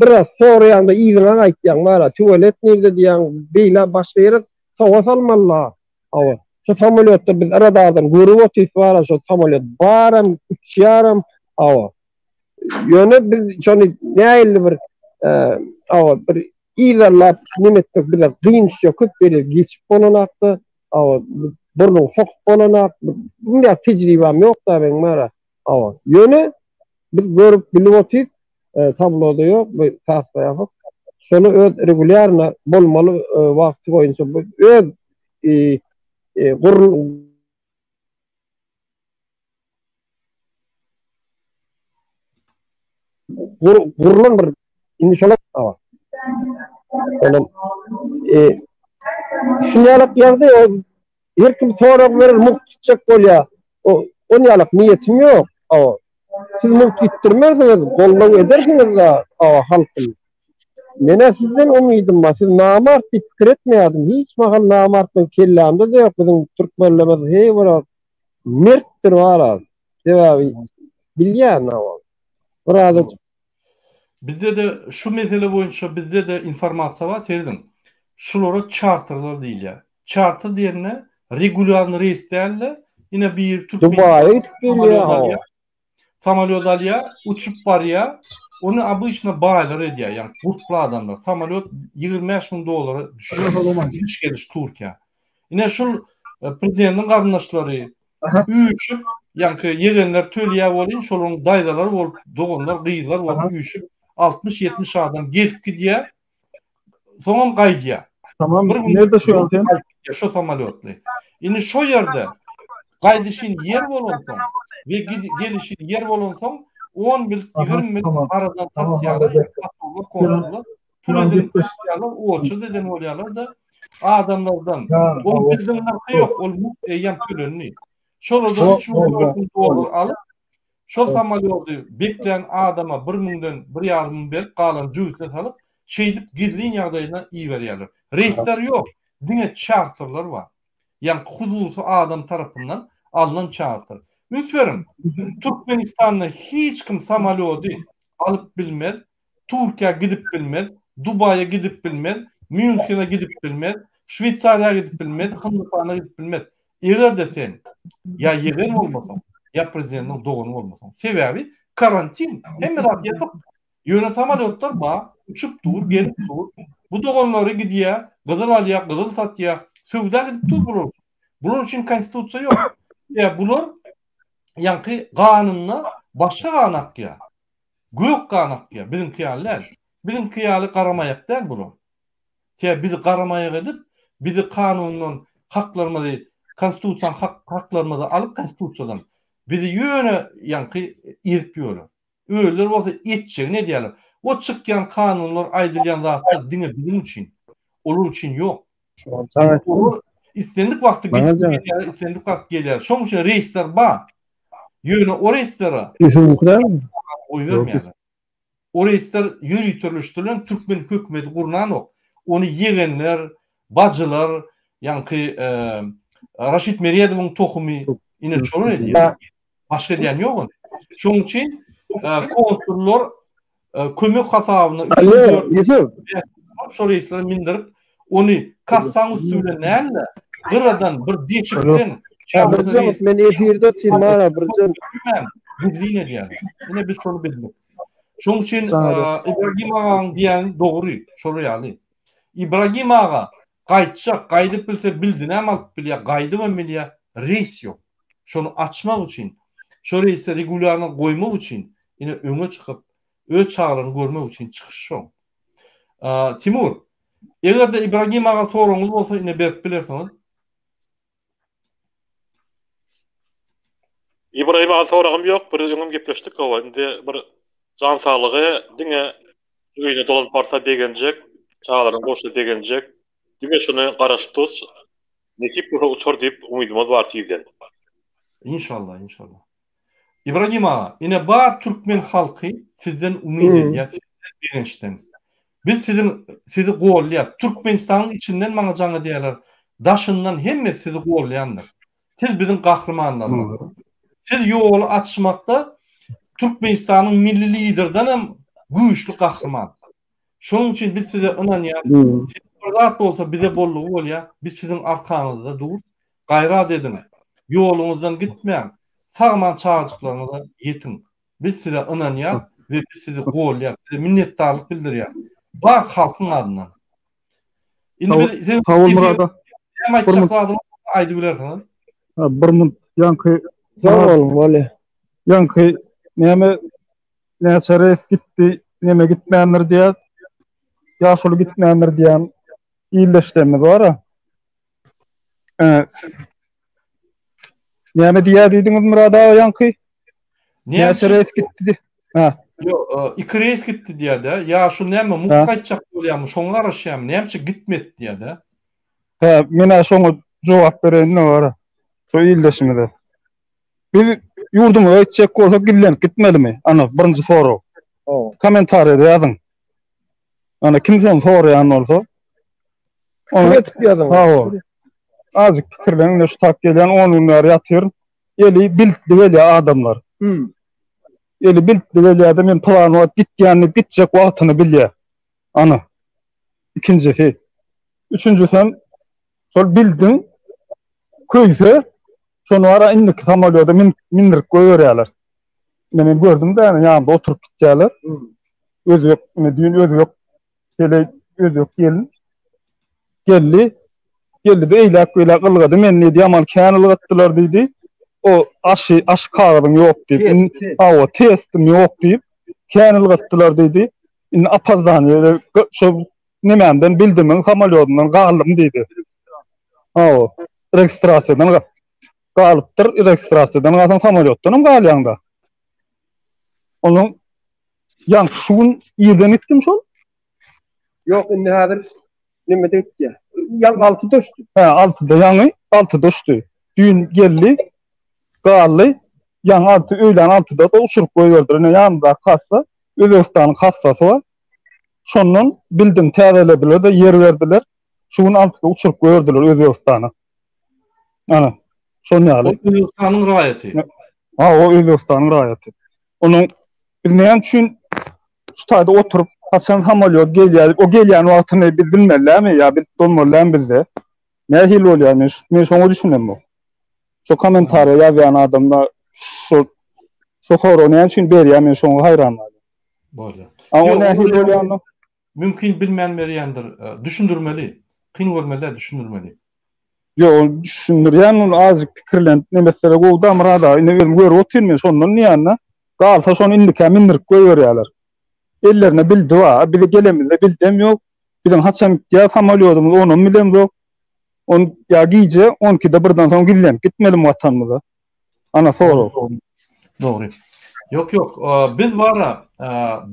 Biraz soraýaňda yzyňa gaýtýaň bara tualet nirde diýýäň, beýle başga ýere sowa salmaly. Hawa. Şu samolýotda biz radardan görüp otyrys bara şo samolýot baram, uçýaram. Hawa. Ýöne biz şony nähili bir hawa bir yzarlap neme etmek bize kyn düşýär. Köp ýere geçip bolanakda, hawa burnuňy sokup bolanak. Bunday tejribam ýok-da meň bara. Hawa. Ýöne biz görüp bilip otyrys, tabloda ýok, bu kassa ýapyk. Şony öz regulýarno bolmaly wagty boýunça öz gurlan bir indi şolar olam e şunýalak ýagdaý o her kim sorag berer mugt gitjek bolýar o onýalak niýetim ýok o siz mugt gitdirmersiňiz goldaw edersiňiz da halkym Menä sizden umydym bar. Siz namart diýip pikir etmeýärdim. Hiç mahal namart meň kellämde-de ýok. Biziň türkmenlerimiz heý bir mertdir bara. Sebäbi bilýän hawa. Birazajyk Bizde-de şu mesele boýunça bizde-de informasiýa bar, serediň. Şulara çarterler diýilýär. Çarter diýende regulýarnyý reýs däl-de, ine biri Türkmenistana Dubaýa gidip gelýär hawa. Samolýot alýar, uçup barýar. Ony obyçno baýlar edýär, ýagny gurply adamlar. Samolýot 25 müň dollara düşýär. Gidiş geliş Türkiýä. Ine şul e, prezidentiň garyndaşlary üýşüp, ýaňky ýegenler töleýär bolýan, şolaryň daýzalary bolup, doganlar, gyzlar bolup üýşüp 60-70 adam gelip gidýär. Soňam gaýdýar. Tamam. Bir gün nirde şu sen? Şu samolýotly. Indi şu ýerde gaýdyşyn ýer bolansoň we gelişin ýer bolansoň 10 mil, 20 mil aradan satýarlar, konsullar, pul edip satýarlar, oçur eden bolýarlar da adamlardan. Ol bizden nyrhy ýok, ol mugt eýýäm tölendi. Şolardan 3 müň dollar alyp, Şol samolýody beklän adama bir müňden bir ýarym müň berip, galan jübüsine salyp, şeýdip gizlin ýagdaýyna iberýärler. Reýsler ýok, diňe çarterler bar. Ýagny hususy adam tarapyndan alnan çarter. Üns beriň, Türkmenistanda hiç kim samolýody alyp bilmez, Türkiýä gidip bilmez. Dubaýa gidip bilmez, Mýunhene gidip bilmez, Şweýsariýa gidip bilmez, Hindistana gidip bilmez. Eger-de sen ýa ýegen bolmasaň, ýa prezidentiň dogany bolmasaň. Sebäbi karantin, hemme zat ýapyk. Ýöne samolýotlar bar, uçup dur, gelip dur. Bu doganlary gidýär, gyzyl alýar, gyzyl satýar. Söwda gidip dur bular üçin. Bular üçin konstitusiýa ýok. Ýa bular ýaňky ganynda başga gan akýar. Gök gan akýar, biziňki ýaly däl. Biziňki ýaly garamaýak däl bular. Sebäbi bizi garamaýak edip, bizi kanundan haklarymyzy, konstitusiýanyň hak haklarymyzy alyp konstitusiýadan bizi ýöne ýaňky ezip ýörler. Özleri bolsa etjegini edýärler. O çykýan kanunlar, aýdylýan zatlar diňe biziň üçin. Olar üçin ýok. Olar islendik wagty gidip gelýärler, islendik wagt gelýärler. Şonuň üçin reýsler bar. Ýöne o reýslere goýbermeýärler. O reýsler ýöriteleşdirilen türkmen hökümeti gurnanok. Ony ýegenler, bajylar, ýaňky Raşid Meredowyň tohumy ine şolar edýär. Başga edýän ýok ony. Şonuň üçin konsullar kömek hasabyna şol reýslere mindirip, ony kassaň üsti bilen däl-de, gyradan bir deşikden Men efirde otyryn ara birje. Gizlin edýär. Ine biz şony bildik. Şonuň üçin Ibragim agaň diýýäni dogry, şol ýaly. Ibragim aga gaýtjak, gaýdyp bilse bildinem alyp bilýär, gaýdybam bilýär, reýs ýok. Şony açmak üçin, şo reýsi regulýarno goýmak üçin ine öňe çykyp, öz çagalaryny görmek üçin çykyş şo. Timur, eger-de Ibragim aga soragyňyz bolsa ine berip bilersiňiz. Ibrahim aga soragym ýok, bir öňem gepleşdik hawa, indi bir jan saglygy diňe öýüne dolanyp barsa begenjek, çagalaryna gowşsa begenjek, diňe şuny garaşyp durus, nesip bolsa uçar diýip umydymyz bar tizden. Inşallah, inşallah. Ibragim aga, ine bar türkmen halky sizden umyt edýär, sizden begençden. Biz siziň sizi golýas. Türkmenistanyň içinden maňa jaň edýärler, daşyndan hemmesi sizi golýandyr. Siz biziň gahrymanlarymyz. Siz ýoly açmakda Türkmenistanyň milli liderden hem güýçli gahryman. Şonuň üçin biz size ynanýas. Siz bir zat bolsa bize bollugy bolýar. Biz siziň arkaňyzda dur. Gaýrat ediň. Ýoluňyzdan gitmäň. Sagman çagajyklaryňyza ýetiň. Biz size ynanýas we biz sizi golýas. Size minnetdarlyk bildirýäs. Bar halkyň adyndan. Indi biz siz Sag bol Murada. Näme aýtjak zadyňyz bolsa aýdyp bilersiňiz. Bir munt ýaňky Sag boluň, bolýa. Ýaňky näme näçe reýs gitdi, neme gitmändir diýýär. Ýaşuly gitmändir diýýän ildeşlerimiz bar-a. Näme diýýär diýdiňiz Myrat aga ýaňky? Näçe reýs gitdi? Ha. Ýok, iki reýs gitdi diýýär-de. Ýaşuly näme, mugt gaýtjak bolýarmy, şoňa garaşýarmy, näme üçin gitmedi diýýär-de. Hä, men-ä şoňa jogap bereýin-de bar-a, şo ildeşimize. Biz ýurdumyza gitjek bolsak gizlenip gitmelimi? Ana, birinji sorag. Kommentariýada ýazyň. Ana, kim şony soraýan bolsa. Pikir edip ýazyň. Hawa. Azajyk pikirleniň, ine şu tap gelýän 10 gün bäri ýatyryn. Eli biltli gelýär adamlar. Hmm. Eli biltli gelýär-de men plan wagt gitýän diýip gitjek wagtyny bilýär. Ana. Ikinjisi. Üçünjisem şol bildiň köýse Şony bara indiki samolýoda mindirip goýberýärler. Ine men gördüm-de, ýanynda oturyp gitýärler. Özbek, ine düýn özbek heleý, özbek gelin geldi. Geldi-de eýläk-beýläk ylgady. Men diýdi, ýaman kän ylgatdylar diýdi. O aşy, aşy kagyzyň ýok diýip. Hawa, testim ýok diýip, kän ylgatdylar diýdi. Indi opozdaniýe şo nemämden bildimiň samolýodyndan galdym diýdi. Hawa, registrasiýadan galypdyr, registrasiýadan galsaň samolýotdan hem galýaň-da. Onuň ýaňky şu gün irden gitdim şol. Ýok, indi häzir nemede gitýär. Ýaňy altyda uçdy. Hä, altyda ýaňy, altyda uçdy. Düýn geldi, galdy. Ýaňy alty, öýlän altyda-da uçuryp goýberdiler. Ine ýanyndaky kassa, Özbegistanyň kassasy bar. Şondan bildim täzelediler-de ýer berdiler. Şu gün altyda uçuryp goýberdiler Özbegistana. Ana, şon ýaly. Ol Özbegistanyň raýaty. Ha, o Özbegistanyň raýaty. Onuň biz näme üçin şu taýda oturyp. Haçan samolýot gelýär, o gelýän wagtyny biz bilmeli dälmi ýa bilip bolmaly dälmi bizde? Nähili bolýar men men şoňa düşünemok. Şo kommentariýa ýazýan adamlar şo şo soragy näme üçin berýär men şoňa haýran galýan. Bolýar. A o nähili bolýanyny Mümkin bilmän berýändir. Düşündirmeli. Kyn görmeli däl düşündirmeli. Ýok ol düşündirýän ol azjyk pikirlenip neme etsele gowuda Myrat aga indi özüm görüp otyryn men şondan diýýända galsa şony indikä mindirip goýberýärler. Ellerine bildi bar. Bize gelemizde bildem ýok. Biziň haçan gitýär samolýodymyz onam bilemzok. On ýa gije on ikide birden soň gizlenip gitmelimi watanymyza. Ana sorag. Dogry. Ýok ýok. Biz bara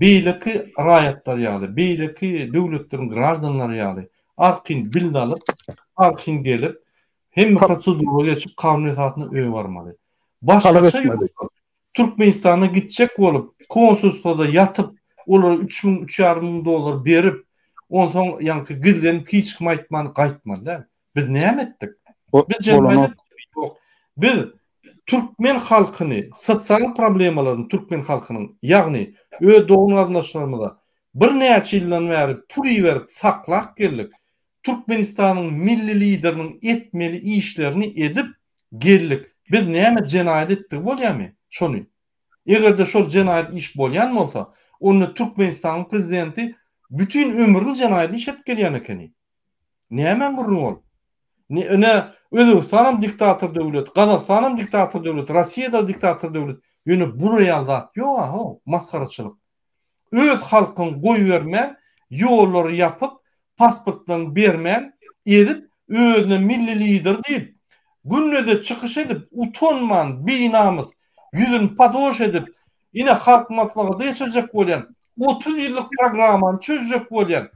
beýleki raýatlar ýaly, beýleki döwletleriň graždanlary ýaly arkin bild alyp, arkin gelip, hemme prosedura geçip kanun esasynda öýe barmaly. Başgaça ýok. Türkmenistana gitjek bolup, konsulstwada ýatyp, olara 3000, 3500 dollar berip, onsoň ýaňky gizlenip hiç kime aýtman gaýtmaly däl. Biz näme etdik? Biz jenaýat etdik. Ýok. Biz türkmen halkyny, sosial problemalaryny türkmen halkynyň, ýagny öz dogan-garyndaşlarymyza birnäçe ýyldan bäri pul iberip saklap geldik. Türkmenistanyň milli lideriniň etmeli işlerini edip geldik. Biz näme jenaýat etdigi bolýamy şony? Eger-de şol jenaýat iş bolýan bolsa, onda Türkmenistanyň prezidenti bütin ömrüni jenaýat iş edip gelýän ekeni. Nämäň gürrüňi ol? Ine, Özbegistanam diktator döwlet, Gazagystanam diktator döwlet, Rossiýada diktator döwlet. Ýöne bular ýaly zat ýok-a, how, masgaraçylyk. Öz halkyňy goýbermän, ýollary ýapyp, pasportlaryny bermän, ezip, özüne milli lider diýip, günde-de çykyş edip, utanman, binamys, ýüzüni padoş edip, ine Halk Maslahaty geçirjek bolýan, 30 ýyllyk programmany çözjek bolýan.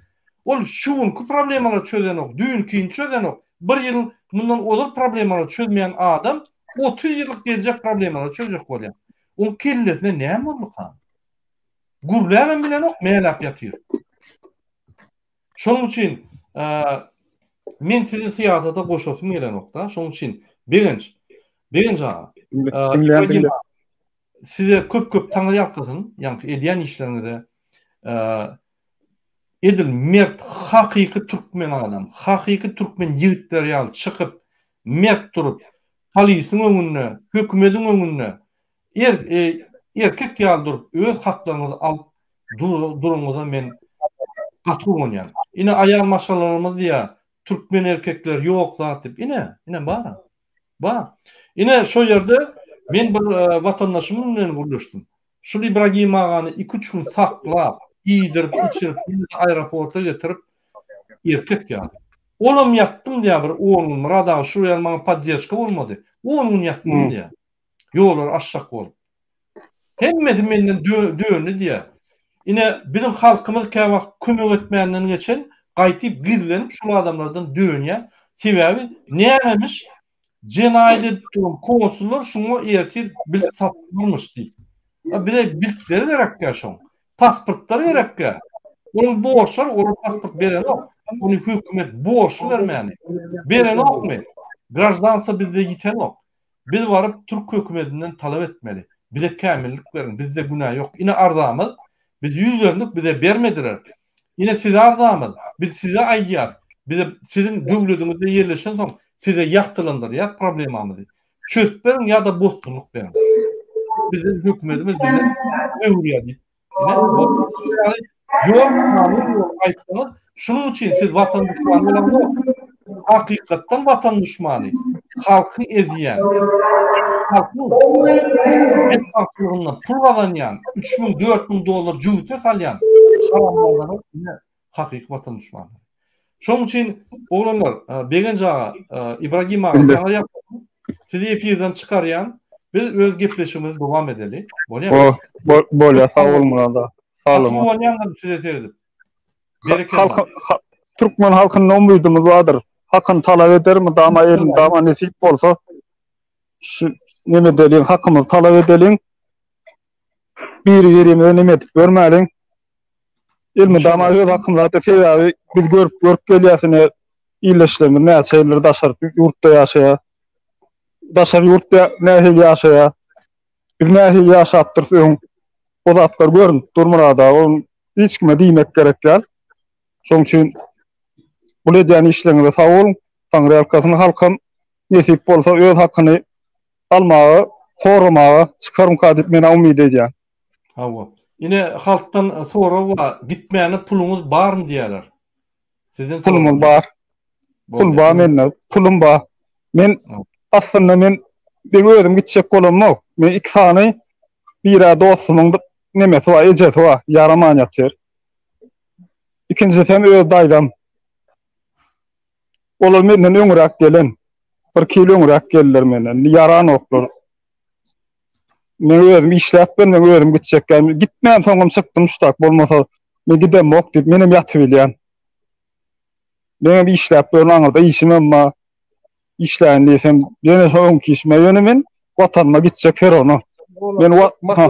Ol şu günki problemalary çözenok, düýnkini çözenok. Bir ýyl mundan ozal problemalary çözmeýän adam 30 ýyllyk geljek problemalary çözjek bolýar. Oň kellesine näme bolduka? Gürläbem bilenok, mäläp ýatyr. Şonuň üçin men sizi syýasata goşasym gelenok-da. Şonuň üçin Begenç, Begenç aga, size köp-köp taňry ýalkasyn, ýaňky edýän işleriňize edil mert, hakyky türkmen adam, hakyky türkmen ýigitleri ýaly çykyp, mert durup, polisiň öňünde, hökümediň öňünde Er, e, erkek ýaly durup öz haklaryňyzy alyp duruňyza men gaty guwanýan. Ine aýal maşgalalarymyz diýýär, türkmen erkekleri ýok zat diýip. Ine, ine bar. Bar. Ine şo ýerde men bir e, watandaşym bilen gürleşdim. Şul Ibragim agany 2-3 gün saklap, iýdirip, içirip, aeroporta getirip erkek ýaly. Olam ýatdym diýýär bir 10 gün. Myrat aga şu ýer maňa podderžka bolmady. 10 gün ýatdym diýýär. Ýollary açjak bolup. Hemmesi menden döndi diýýär. Ine, biziň halkymyz käwagt kömek etmänden geçen, gaýtyp gizlenip şul adamlardan dönýär. Sebäbi nämemiş? Jenaýat edip duran konsullar şuňa ertir bilt satmarmyş diýip. Bize biltleri gerekkä şoň. Pasportlary gerekkä. Onuň borçlary, olar pasport berenok. Ony hökümet borçly bermäni. Berenokmy? Graždanstwo bizde ýitenok. Biz baryp türk hökümedinden talap etmeli. Bize kämillik beriň, bizde günä ýok. Ine arzamyz, biz ýüzlendik, bize bermediler. Ine size arzamyz, biz size aýdýas. Bize siziň döwlediňizde ýerleşensoň size ýagtylandyrýas problemamyzy. Çözüp beriň ýa-da bosgunlyk beriň. Bizden hökümetimiz bizden öwürýär diýip Ine, bu ýaly ýol kanun ýol aýtsaňyz, şunuň üçin siz watan duşmany bolamzok. Hakykatdan watan duşmany, halky ezýän, halkyň betbagtçylygyndan pul gazanýan, 3000, 4000 dollar jübüte salýan haramzadalar ine hakyky watan duşmanlary. Şonuň üçin oglanlar, Begenç aga, Ibragim aga, saňa ýapyşdym. Sizi efirden çykarýan. Biz öz gepleşigimizi dowam edeli. Bolýar. Bolýar, sag bol Myrat aga. Sag boluň. Guwanýan size seredip. Berekella. Türkmen halkynda umydymyz bardyr. Hakyny talap eder mydama elmydama nesip bolsa. Şu neme edeliň, hakymyzy talap edeliň. Biri-birimize neme edip görmäliň. Elmydama öz hakymyzda sebäbi biz görüp görüp gelýäs ine ildeşlerimiz näçe ýyldyr daşary ýurtda ýaşaýar. Daşary ýurtda nähili ýaşaýar. Biz nähili ýaşapdyrys öň. O zatlar görünip dur Murad aga. Hiç kime diýmek gerek däl. Şoň üçin bul edýän işleriňize sag boluň. Taňry ýalkasyn halkam nesip bolsa öz hakyny almaga, soramaga çykarmyka diýip men umyt edýän. Hawa. Ine halkdan sorag bar, gitmäne puluňyz barmy diýýärler. Sizden Pulumyz bar. Pul bar mende, pulum bar. Men aslynda men men özüm gitjek bolamok. Men iki sany bira dostumyň nemesi bar, ejesi bar, ýaraman ýatyr. Ikinjisi hem öz daýzam. Olar menden öňräk gelen. Bir kil öňräk geldiler menden. Ýaranoklar. Men özüm işläp ben, men özüm gitjek. Yani gitmän soňam çykdym şutak bolmasa men gidemok diýip menem ýatyp bilýän. Menem işläp ýörün aňyrda işim hem bar. Işläýin diýsem ýene şo öňki işime ýöne men watanyma gitjek her ona. Men wa ha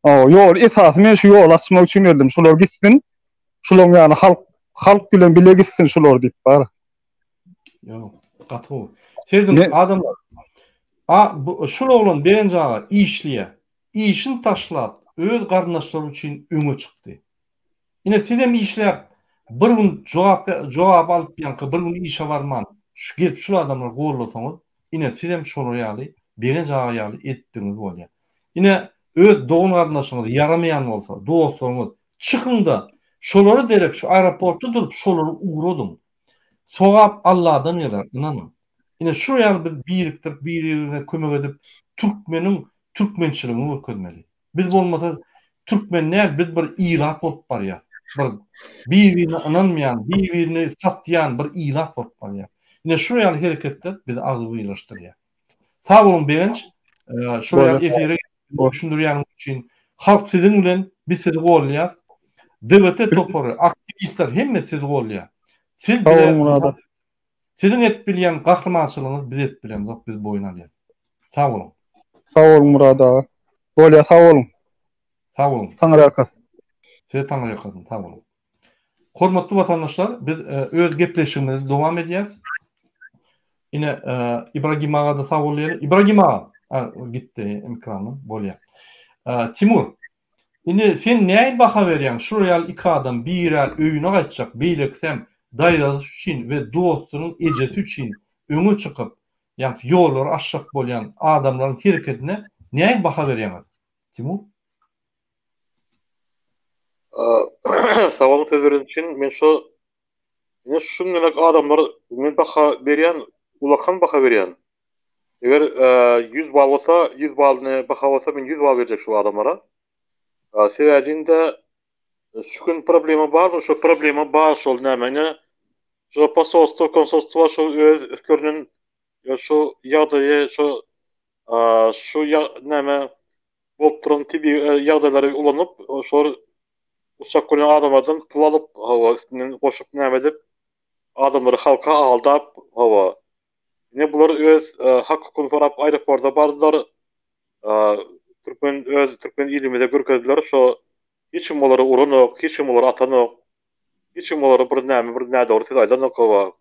ha ýol esasy men şu ýol açmak üçin geldim. Şular gitsin. Şularyň ýany halk halk bilen bile gitsin şular diýip bar. Ýok, gaty gowy. Serediň adamlar. A bu şul oglan Begenç aga işleýär. Işini taşlap öz garyndaşlary üçin öňe çykdy. Ine sizem işläp bir gün jogap jogap alyp ýaňky bir gün işe barman şu gelip şul adamlary gollasaňyz ine sizem şolar ýaly Begenç aga ýaly etdigiňiz bolýar. Ine öz dogan garyndaşyňyz ýaramaýan bolsa dostlaryňyz Çykyňda, şolara derek şu aeroportda durup şolary ugradyň. Sogap Alladan geler, ynanyň. Ine şu ýaly biz birikdirip bir-birimize kömek edip türkmeniň türkmençiligini görkezmeli. Biz bolmasa türkmen däl biz bir ilat bolup barýas. Bir bir-birine ynanmaýan, bir-birini satýan bir ilat bolup barýas. Ine şu ýaly hereketler bizi agzybirleşdirýär. Sag boluň Begenç. Şu ýaly efire düşündirýäniň üçin. Halk siziň bilen, biz sizi gollaýas. DWT topary, aktiwistler hemme sizi gollaýar. Siz bize Siziň edip bilýän gahrymançylygyňyzy biz edip bilemzok, biz boýun alýas. Sag boluň. Sag boluň Myrat aga. Bolýa sag boluň. Sag boluň. Taňryýalkasyn. Size taňryýalkasyn, sag boluň. Hormatly watandaşlar, biz öz gepleşigimizi dowam edýäs. Ine, Ibragim aga-da sag bol diýeli. Ibragim aga, gitdi ekrandan, bolýar. Timur, indi sen nähili baha berýäň? Şular ýaly iki adam, biri öýüne gaýtjak, beýlekisem daýzasy üçin we dostunyň ejesi üçin öňe çykyp, ýaňky ýollary açjak bolýan adamlaryň hereketine nähili baha berýäňiz? Timur? Sag boluň söz bereniň üçin. Men şu ine şuňňelek adamlar men baha berýän, ulakan baha berýän. Eger 100 bal bolsa, 100 balyny baha bolsa men 100 bal berjek şu adamlara. Sebäbi-de şu gün problema barmy, şu problema bar şol näme ine şu posolstwo, konsolstwo şu öz üstlerinden şu ýagdaýy şu şu näme bolup duran tebigy ýagdaýlary ulanyp, şol uçak bolýan adamlardan pul alyp, hawa, üstünden goşup näme edip, adamlary halka aldap, hawa. Ine bular öz hak-hukugyny sorap aeroporta bardylar. Türkmen öz türkmen ilimize görkezdiler, şo hiç kim olary uranok, hiç kim olary atanok, hiç kim olara bir näme bir nädogry söz aýdanok, hawa.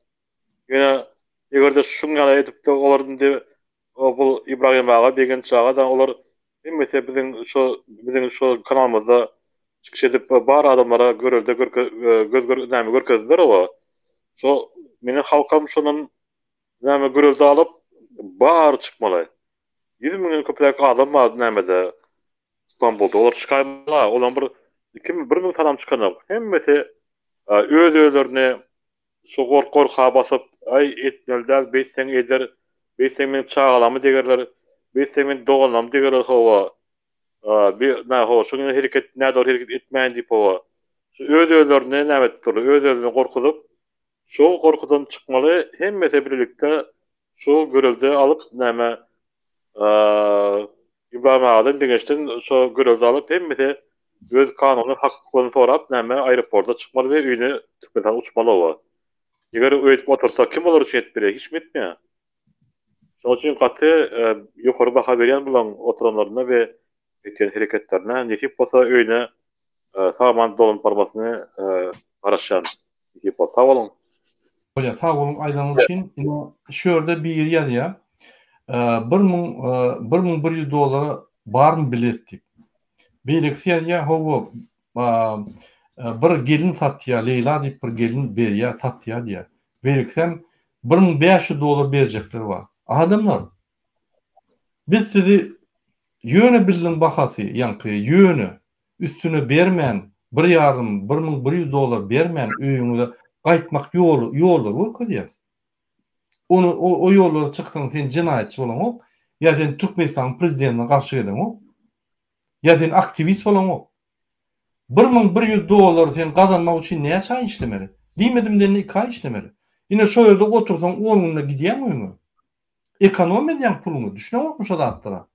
Ýöne eger-de şuň ýaly edip-de olar indi bu Ibragim aga, Begenç aga-da olar hemmesi biziň şu biziň şu kanalymyzda çykyş edip bar adamlara görelde görke göz gör näme görkezdiler oba. Şo meniň halkam şondan näme görelde alyp bary çykmaly. 100 müňden köpräk adam bar nämede Stambulda. Olar çykaýmaly. Olaň bir 2 1000 sanam çykanok. Hemmesi öz özlerini Şu gork gorka basyp, aý, etmeli däl, beýtseň eder, beýtseň meniň çagalamy degerler, beýtseň meniň doganlarym degerler, hawa, bi, nä, hawa, şuň ýaly hereket, nädogry hereket etmäýin diýip, hawa, şu öz-özlerini näme edip durlar, öz-özlerini gorkuzyp, şol gorkudan çykmaly, hemmesi birlikde şu görelde alyp, näme, Ibrahim agadan Begençden şo görelde alyp hemmesi öz kanuny hak-hukuklaryny sorap näme aeroporta çykmaly we öýüne Türkmenistana uçmaly oba. Eger öýdüp otursa kim olar üçin edip berýär hiç kim etmeýär. Şonuň üçin gaty ýokary baha berýän bulaň oturanlaryna we etýän hereketlerine nesip bolsa öýüne sag-aman dolanyp barmasyny garaşýan. Nesip bolsa sag boluň. Bolýar sag boluň aýdanyňyz üçin. Ine şu ýerde biri ýazýar. 1000 1100 dollara barmy bilet diýip. Beýlekisi ýazýar hawa. Bir gelin satýar, Leýla diýip bir gelin berýär, satýar diýýär. Beýlekisem 1500 dollar berjekler bar. Adamlar, biz sizi ýöne bildiň bahasy, ýaňky ýöne üstüne bermän, bir ýarym, 1100 dollar bermän öýüňize gaýtmak ýoly, ýollary görkezýäs. Ony o, o ýollara çyksaň sen jenaýatçy bolaňok, ýa sen Türkmenistanyň prezidentine garşy geleňok. Ýa sen aktiwist bolaňok. 1100 dollar sen gazanmak üçin näçe aý işlemeli? Diýmedim dende 2 aý işlemeli. Ine şo ýerde otursaň 10 günde gidýäň öýüňe. Ekonom edýäň puluňy, düşüneňokmy şo zatlara?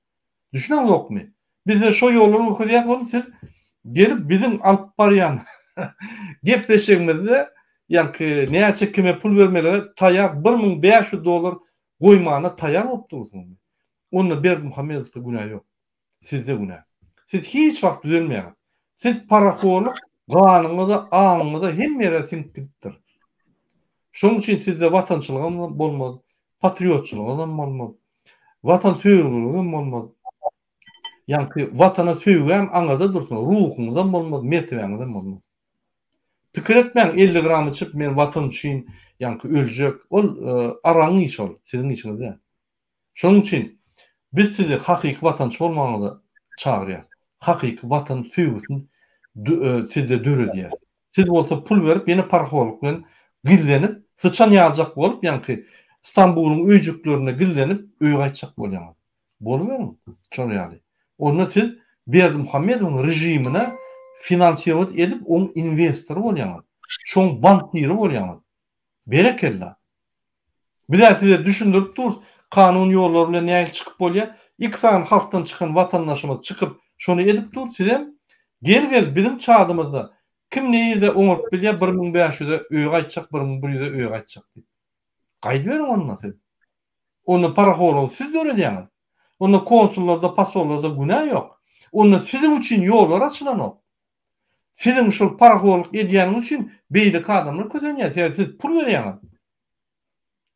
Düşüneňzokmy? Biz-de şo ýollary görkezýäs bolup siz gelip biziň alyp barýan gepleşigimizde ýaňky näçe kime pul bermelige taýýar 1500 dollar goýmana taýýar bolup dursuňyz. Onda Berdimuhamedowda günä ýok. Sizde günä. Siz hiç wagt düzelmeýäňiz. Siz parahorlyk ganyňyza, aňyňyza hemme ýere siňip gidipdir. Şonuň üçin sizde watançylygam bolmaz, patriotçylygam bolmaz, watansöýüjiligem bolmaz. Ýaňky watana söýgäm aňyrda dursun, ruhuňyzam bolmaz, mertebäňizem bolmaz. Pikir etmäň 50 gram içip men watan üçin ýaňky öljek. Ol aragyň işi ol, siziň işiňiz däl. Şonuň üçin biz sizi hakyky watançy bolmagyňyza çagyrýas. Hakyky watan söýgüsini sizde döredýäs. Siz bolsa pul berip ýene parahorluk bilen gizlenip, syçan ýaljak bolup ýaňky Stambulyň öýjüklerinde gizlenip öýe gaýtjak bolýaňyz. Boluberiň şol ýaly. Onda siz Berdimuhamedowyň režimine finansirowat edip oň inwestory bolýaňyz. Şoň bankiri bolýaňyz. Berekella. Biz-ä size düşündirip durus, kanun ýollary bilen nähili çykyp bolýar. Iki sany halkdan çykan watandaşymyz çykyp şony edip dur, sizem gel-gel biziň çadymyzda kim nirde oňaryp bilýär 1500-e öýe gaýtjak, 1100-e öýe gaýtjak diýip. Gaýdyberiň onda siz. Onda parahorlygy siz döredýäňiz. Onda konsullarda, posollarda günä ýok. Onda siziň üçin ýollar açylanok. Siziň şol parahorlyk edýäniňiz üçin beýleki adamlar kösenýär, sebäbi siz pul berýäňiz.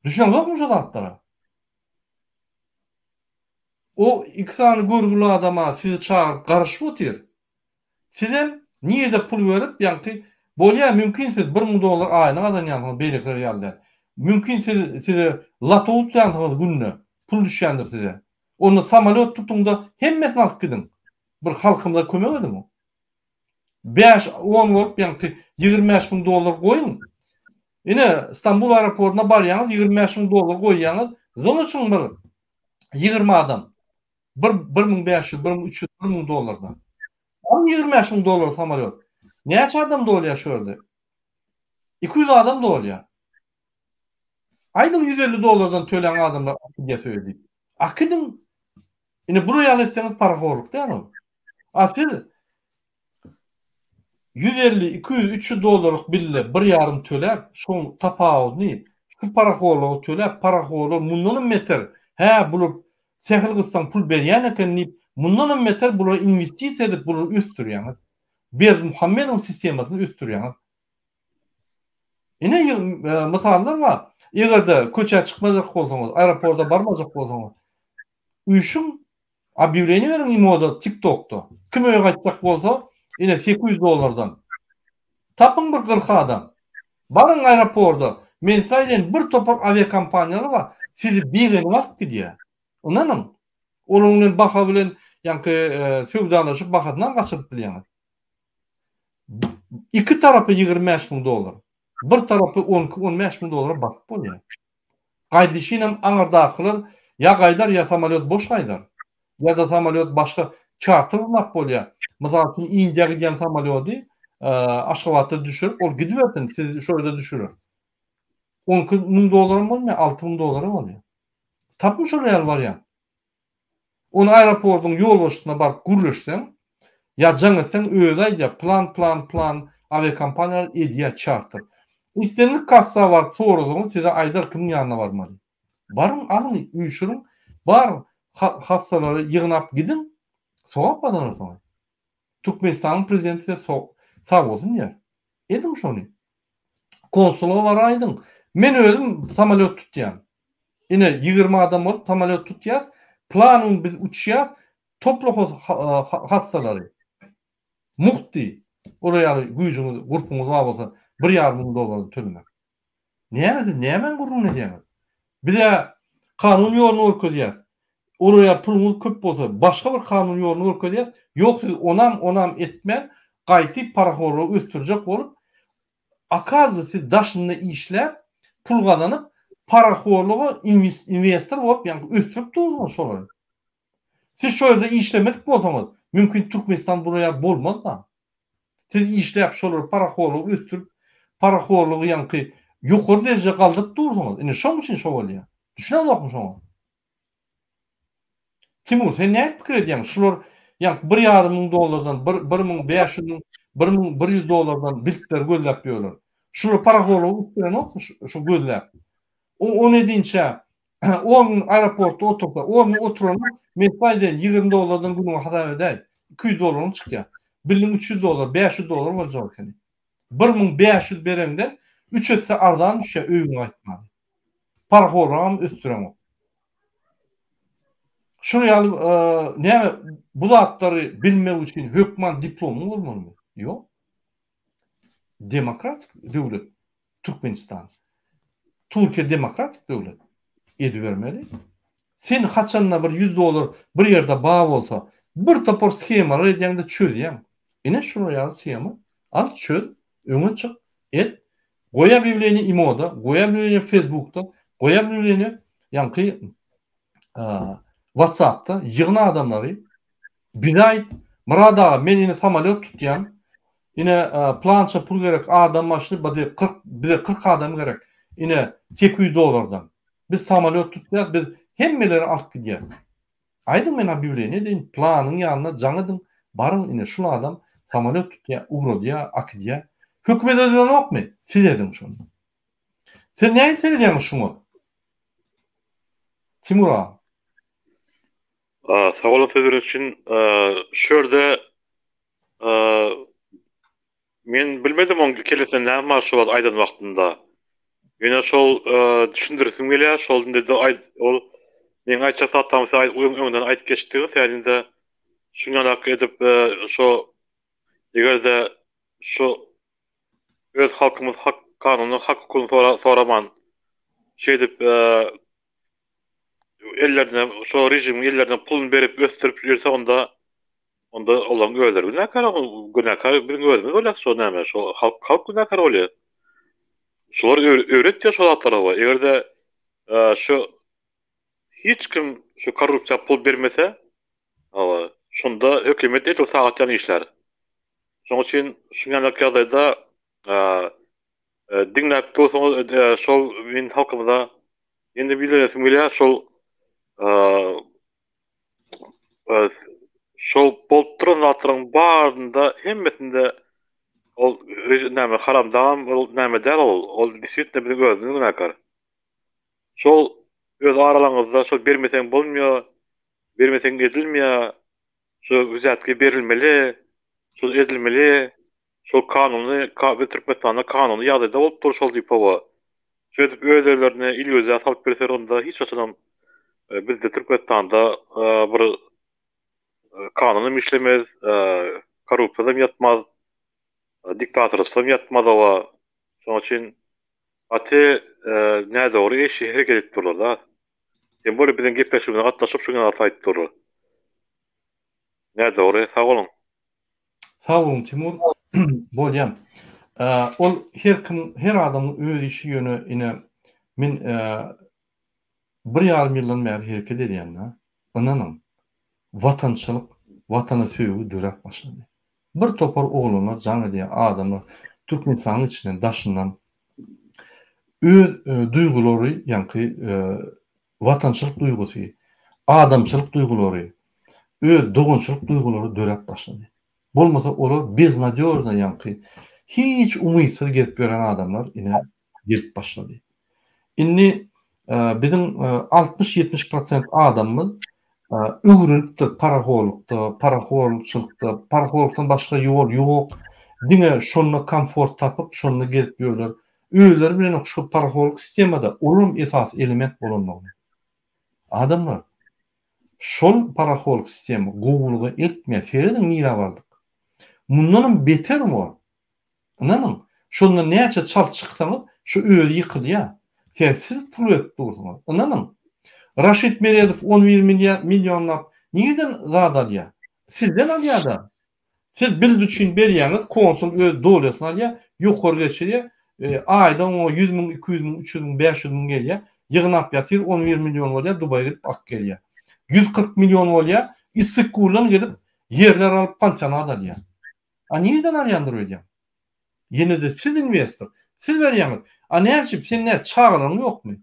Düşüneňzokmy şu zatlara? O iki sany görgüli adama sizi çagyryp garaşyp otyr. Sizem nirde pul berip, ýaňky bolýar mümkin siz 1000 dollar aýyna gazanýansyňyz beýlekiler ýaly däl. Mümkin siz size loto utýansyňyz günde pul düşýändir size. Onda samolýot tutuňda hemmesini alyp gidiň. Bir halkymyza kömek ediň. Bäş, on bolup ýaňky 25 müň dollar goýuň. Ine, Stambul aeroportuna barýaňyz, 25 müň dollar goýýaňyz, zyňyçyň bir 20 adam. Bir 1500, 1300, 1000 dollardan. Alyň 25 müň dollar samolýot. Näçe adam dolýar şu ýerde? 200 adam dolýar. Aýdyň 150 dollardan töläň adamlar akidýär söýe diýip. Akidiň. Ine bular ýaly etseňiz parahorluk däl ol. A siz 150, 200, 300 dollarlyk bille bir ýarym töläp, şoň tapawudyny şu parahorlugy töläp, parahorlar mundanam beter, hä bular sähel gyssaň pul berýän eken diýip, mundanam beter bulara inwestisiýa edip bulary ösdürýäňiz. Berdimuhamedowyň sistemasyny ösdürýäňiz. Ine mysallar bar. Eger-de köçä çykmajak bolsaňyz, aeroporta barmajak bolsaňyz, üýşüň, obýawleniýe beriň imoda, TikTokda. Kim öýe gaýtjak bolsa, ine 800 dollardan. Tapyň bir 40 adam. Baryň aeroporta. Men size aýdaýyn, bir topar awiakompaniýalar bar, sizi begenip alyp gidýär. Ynanyň. Olaryň bilen baha bilen ýaňky söwdalaşyp bahasynam gaçyryp bilýäňiz. Iki tarapy 25 müň dollar. Bir tarapy 12-15 müň dollara basyp bolýar. Gaýdyşynam aňyrdakylar ýa gaýdar ýa samolýot boş gaýdar. Ýa-da samolýot başga çarter gurnap bolýar. Mysal üçin Indiýa gidýän samolýody Aşgabatda düşürip ol gidibersin sizi şo ýerde düşürer. 12 müň dollaram bolmaýar 6 müň dollara bolýar. Tapyň şol ýaly wariant. Ony aeroportyň ýolbaşçysyna baryp gürleşseň, ýa jaň etseň özi aýdýar, plan plan plan awiakompaniýalar edýär çarter. Islendik kassa baryp sorasaňyz size aýdar kimiň ýanyna barmaly. Baryň alyň üýşüriň bar hassalary ýygnap gidiň sogap gazanarsyňyz. Türkmenistanyň prezidenti size sag bolsun diýer. Ediň şony. Konsullyga baraýdyň. Men özüm samolýot tutýan. Ine 20 adam bolup samolýot tutýas. Planyň biz uçýas. Topla hassalary. Mugt diý. Olar ýaly güýjüňiz, gurpuňyz bar bolsa, bir ýarym müň dollar tölemek. Näme siz nämäň gürrüňini edýäňiz? Biz-ä kanun ýoluny görkezýäs. Olar ýaly puluňyz köp bolsa, başga bir kanun ýoluny görkezýäs. Ýok siz onam, onam etmän, gaýty parahorlygy ösdürjek bolup, Okazywça siz daşynda işläp, pul gazanyp, parahorluga inwestor bolup, ýagny ösdürip dursuňyz şolary. Siz şo ýerde işlemedik bolsaňyz, mümkin Türkmenistan bular ýaly bolmazda. Siz işläp şolary parahorlugy ösdürip, parahorlugy ýaňky ýokary derejä galdyryp dursuňyz. Ine şoň üçin şo bolýar. Düşüneňzokmy şoňa? Timur, sen nädip pikir edýäň? Şular ýaňky bir ýarym müň dollardan, bir, 1500 müň, 1100 dollardan biltleri gözläp ýörler. Şular parahorlugy ösdürenokmy şu gözläp? O on edinçä on gün aeroportda otursa, on gün oturany men size aýdaýyn, 20 dollardan günüňe hasap edäý. 200 dollaryň çykýar. Bildiň 300 dollar, 500 dollar boljak ekeni. 1500 bereňden üç esse arzan düşýär öýüňe gaýtmaga. Parahorlugam ösdüreňok. Şuny ýaly näme bu zatlary bilmek üçin hökman diplomyň bolmalymy? Ýok. Demokratik döwlet Türkmenistan. Türkiýe demokratik döwlet. Edibermeli. Sen haçanda bir 100 dollar bir ýerde bar bolsa, bir topar shemalar edýäň-de çözýäň. Ine şular ýaly shema. Al çöz, öňe çyk, et. Goý obýawleniýe imoda, goý obýawleniýe facebookda, goý obýawleniýe ýaňky whatsappda ýygna adamlary. Bize aýt, Myrat aga men ine samolýot tutýan, ine plança pul gerek adam başyny bize 40 bize 40 adam gerek ine 800 dollardan. Biz samolýot tutýas biz hemmeleri alyp gidýäs. Aýdyň men obýawleniýe edeýin planyň ýanyna jaň ediň baryň ine şul adam samolýot tutýa ugradýa akidýa. Hökümet edenokmy? Siz ediň şony. Siz nähili seredýäňiz şuňa? Timur aga. Sag boluň sözleriňiz üçin. Şu ýerde men bilmedim oň kellesinde näme bar şu wagt aýdan wagtynda. Ýöne şol düşündiresim gelýär, şol indi ol meň aýtjak zatlarymy siz öňünden aýdyp geçdiňiz, sen indi şuňalak edip şo eger-de şu öz halkymyz hak kanuny hak hukugyny soraman şeýdip ellerine şo režimiň ellerine puluny berip ösdürip ýörse onda onda olaryň özleri günäkär günäkär biziň özümiz bolýas şo näme şo halk halk günäkär bolýar. Şular öwretýär şo zatlary we eger-de şu hiç kim şu korrupsiýa pul bermese hawa şonda hökümet edil sagat ýaly işlär. Şonuň üçin şuň ýaly ýagdaýda Diňläp dursaňyz şol men halkymyza indi ýüzlenesim gelýär şol şol bolup duran zatlaryň barynda hemmesinde ol näme haramdagam ol näme däl ol ol diswitno biziň özümiz günäkär. Şol öz aralaryňyzda şol bermeseň bolmaýar, bermeseň edilmeýär, şu wzýatki berilmeli, şol edilmeli. Şol kanuny biz Türkmenistanda kanuny ýagdaýda bolup dur şol diýip hawa. Şeýdip öz özlerini il göze salyp berseler onda hiç haçanam bizde Türkmenistanda bir kanunam işlemez, korrupsiýadam ýatmaz, diktatorlykam ýatmaz hawa. Şonuň üçin gaty nädogry iş hereket edip durlar da. Tem bolýa biziň gepleşigimize gatnaşyp şuňa zat aýdyp durlar. Nädogry sag boluň. Sag boluň Timur. Bolýa. Ol her kim her adamyň öz işi ýöne ine men bir ýarym ýyldan bäri hereket edýän-de ynanyň watançylyk watana söýgi döräp başlady. Bir topar oglanlar jaň edýär adamlar Türkmenistanyň içinden daşyndan öz duýgulary ýaňky watançylyk duýgusy, adamçylyk duýgulary, öz dogançylyk duýgulary döräp başlady. Bolmasa olar beznadýožno ýaňky hiç umytsyz gezip ýören adamlar ine gelip başlady. Indi biziň 60-70 prosent adamymyz öwrenipdir parahorlukda, parahorçylykda, parahorlukdan başga ýol ýok. Diňe şonda komfort tapyp, şonda gezip ýörler. Özleri bilenok şu parahorluk sistemada olam esasy element bolanlygyny. Adamlar, şol parahorluk sistema gowulyga eltmeýär. Serediň nirä bardyk. Mundanam beter bor. Ynanyň, şondan näçe çalt çyksaňyz, şu özi ýykylýar. Sebäbi siz pul berip dursuňyz. Ynanyň. Raşid Meredow 11 millionlap nireden zat alýar? Sizden alýar-da. Siz bild üçin berýäňiz, konsul öz dolýasyny alýar, ýokary geçirýär. Aýda oňa 100 müň, 200 müň, 300 müň, 500 müň gelýär. Ýygnap ýatyr, 11 million bolýar, Dubaýa gidip alyp gelýär. 140 million bolýar, Issyk-Kuldan gidip ýerler alyp pansionat alýar. A nirden alýandyr öýdýäň? Ýene-de siz inwestor, siz berýäňiz. A näme üçin, seň nä çagalaryň ýokmy?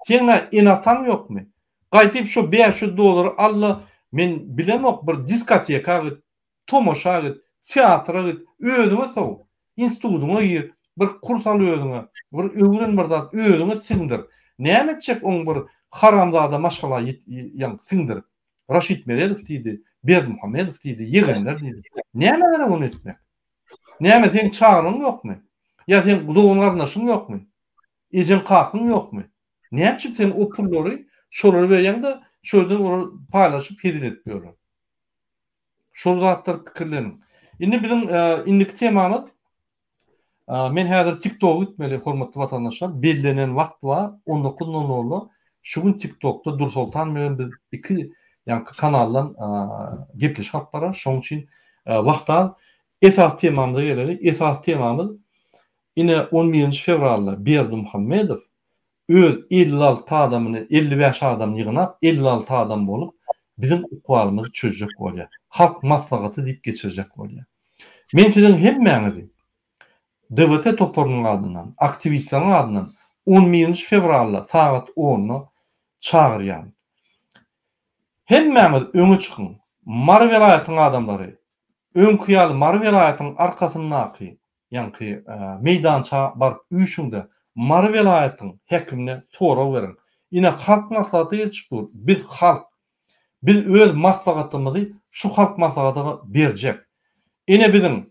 Seň nä ene-ataň ýokmy? Gaýdyp şo 500 dollary al-da, men bilemok bir diskoteka git, tomaşa git, teatra git, özüňe sow, institudyňa gir, bir kurs al özüňe, bir öwren bir zat, özüňe siňdir. Näme etjek oň bir haramzada maşgala ýaňky siňdirip? Raşid Meredow diýdi, Berdimuhamedow diýdi, ýegenler diýdi. Nämä gerek ony etmek? Näme seň çagalaň ýokmy? Ýa seň dogan-garyndaşyň ýokmy? Ejeň kakyň ýokmy? Näme üçin sen o pullary şolara berýäň-de, şo ýerden olar paýlaşyp hezil edip ýörler? Şol zatlary pikirleniň. Indi biziň indiki temamyz Men häzir TikToka gitmeli hormatly watandaşlar. Bellenen wagt bar 19 nol nolda. Şu gün TikTokda Dursoltan bilen biz iki ýaňky kanaldan gepleşik alyp bararys. Şonuň üçin wagt az. Esasy temamyza geleli. Esasy temamyz ine 11-nji fewralda Berdimuhamedow öz 56 adamyny, 55 adamyny ýygnap, 56 adam bolup biziň ykbalymyzy çözjek bolýar. Halk maslahaty diýip geçirjek bolýar. Men siziň hemmäňizi DWT toparynyň adyndan, aktiwistleriň adyndan on birinji fewralda sagat onda çagyrýan. Hemmäňiz öňe çykyň. Mary welaýatynyň adamlary, öňki ýaly Mary welaýatynyň arkasyndaky, ýaňky meýdança baryp üýşüň-de, Mary welaýatyň häkimine sorag beriň. Ine, halk maslahaty geçip dur. Biz halk. Biz öz maslahatymyzy şu halk maslahatyna berjek. Ine biziň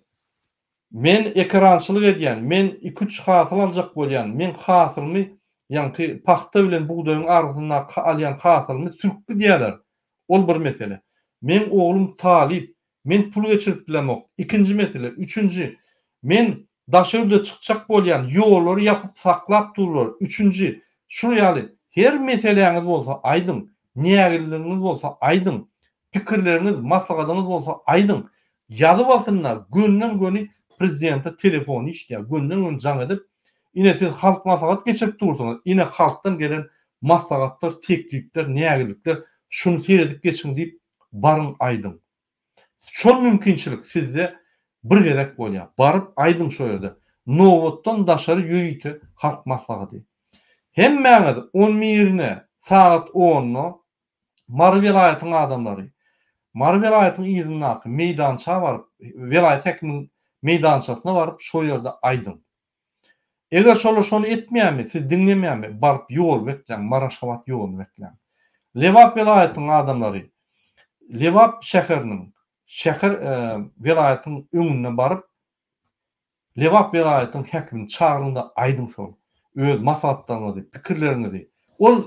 Men ekerançylyk edýän, men iki-üç hasyl aljak bolýan, meň hasylymy ýaňky pagta bilen bugdaýyň arasyndaky alýan hasylymy sürüp gidýärler. Ol bir mesele. Meň oglum talyp, men pul geçirip bilemok. Ikinji mesele. Üçünji, men daşary ýurda çykjak bolýan, ýollary ýapyp saklap durlar. Üçünji, şul ýaly her meseläňiz bolsa aýdyň, nägileligiňiz bolsa aýdyň, pikirleriňiz, maslahatyňyz bolsa aýdyň. Ýazyp alsynlar, gönden-göni prezidente telefony işleýär, gönden-göni jaň edip, ine siz halk maslahat geçirip dursuňyz, ine halkdan gelen maslahatlar, teklipler, nägilelikler, şuny seredip geçiň diýip baryň aýdyň. Şol mümkinçilik sizde bir gezek bolýar. Baryp aýdyň şo ýerde. Nobatdan daşary ýörite halk maslahaty. Hemmäňiz on birine sagat onda Mary welaýatynyň adamlary Mary welaýatynyň yzyndaky meýdança baryp, welaýat häkiminiň meýdançasyna baryp şo ýerde aýdyň. Eger şolar şony etmeýärmi, sizi diňlemeýärmi, baryp ýol bekläň, Mary-Aşgabat ýoluny bekläň. Lebap welaýatynyň adamlary Lebap şäheriniň, şäher welaýatyň öňüne baryp, Lebap welaýatynyň häkimini çagyryň-da aýdyň şol öz maslahatlaryňyzy, pikirleriňizi. Ol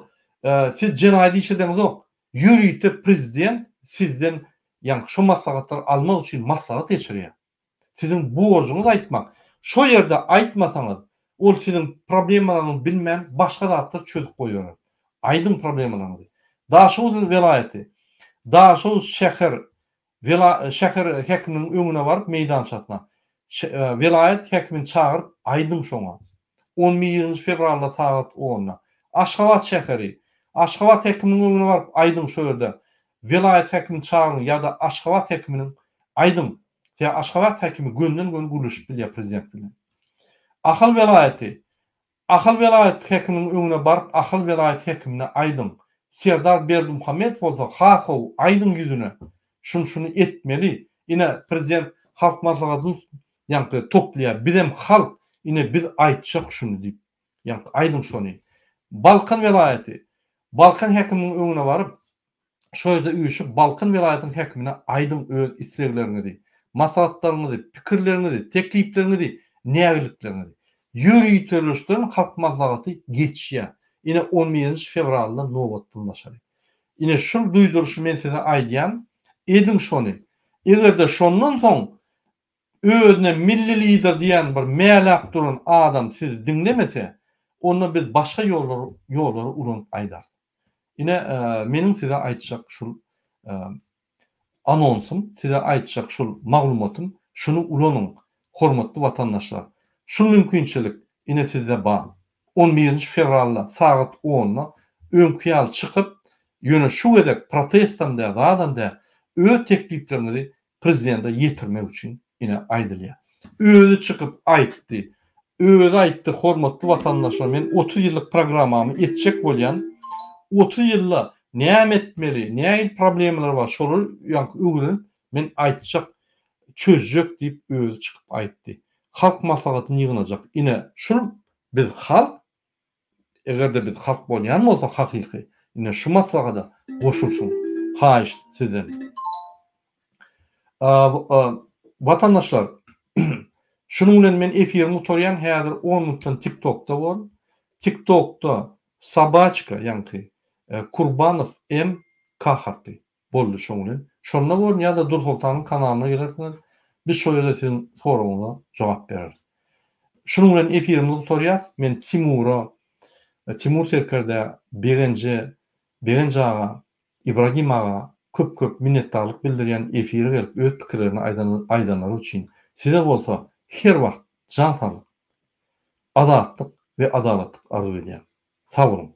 siz jenaýat iş edeňizok, ýörite prezident sizden ýaňky şo maslahatlary almak üçin maslahat geçirýär. Siziň borjuňyz aýtmak. Şo ýerde aýtmasaňyz, ol siziň problemalaryňyzy bilmän başga zatlar çözüp goýberer. Aýdyň problemalaryňyzy. Daşoguz welaýaty, Daşoguz şäher wela şäher häkiminiň öňüne baryp meýdançasyna welaýat häkimini çagyryp aýdyň şoňa. On birinji fewralda sagat onda. Aşgabat şäheri, Aşgabat häkiminiň öňüne baryp aýdyň şo ýerde welaýat häkimini çagyryň ýa-da Aşgabat häkiminiň aýdyň. Sebäbi Aşgabat häkimi gönden-göni gürleşip bilýär prezident bilen. Ahal welaýaty, Ahal welaýat häkiminiň öňüne baryp Ahal welaýat häkimine aýdyň. Serdar Berdimuhamedow bolsa has gowy aýdyň ýüzüne. Şuny şuny etmeli. Ine prezident halk maslahatyny ýaňky toplaýar. Bizem halk ine biz aýtjak şuny diýip. Ýaňky aýdyň şony. Balkan welaýaty, Balkan häkiminiň öňüne baryp şo ýerde üýşüp Balkan welaýatynyň häkimine aýdyň öz islegleriňizi, maslahatlaryňyzy, pikirleriňizi, teklipleriňizi, nägilikleriňizi. Ýöriteleşdirilen halk maslahaty geçýär. Ine on birinji fewralda nobatdan daşary. Ine şul duýduryşy men size aýdýan, ediň şony. Eger-de şondan soň. Özüne milli lider diýen bir mäläp duran adam sizi diňlemese, onda biz başga ýollary ýollary ulanyp aýdarys. Ine, meniň size aýtjak şul anonsym, size aýtjak şul maglumatym, şuny ulanyň, hormatly watandaşlar. Şul mümkinçilik ine sizde bar. On birinji fewralda sagat onda öňki ýaly çykyp, ýöne şu gezek protestem däl, zadam däl, öz teklipleriňizi prezidente ýetirmek üçin ine aýdylýar. Özi çykyp aýtdy. Özi aýtdy, hormatly watandaşlar men 30 ýyllyk programmamy etjek bolýan. 30 ýylda näme etmeli, nähili problemalar bar şolary ýaňky öwrenip men aýtjak, çözjek diýip özi çykyp aýtdy. Halk maslahatyny ýygnajak. Ine şul biz halk Eger-de biz halk bolýan bolsak hakyky, ine şu maslahada goşulşyň. Haýyşt sizden. Watandaşlar, şunuň bilen men efirimi gutarýan, häzir on minutdan TikTokda bor. TikTokda sobaçka, ýaňky Kurbanow M K harpy. Boldy şoň bilen. Şonda borun ýa-da Dursoltanyň kanalyna gelersiňiz. Biz şol ýerde siziň soragyňyza jogap bereris. Şunuň bilen efirimizi gutarýas. Men Timura, Timur serkerdä, Begenje, Begenç aga, Ibragim aga köp-köp minnetdarlyk bildirýän efire gelip öz pikirlerini aýdan aýdanlary üçin. Size bolsa her wagt jan saglyk, azatlyk we adalatlyk arzuw edýän. Sag boluň.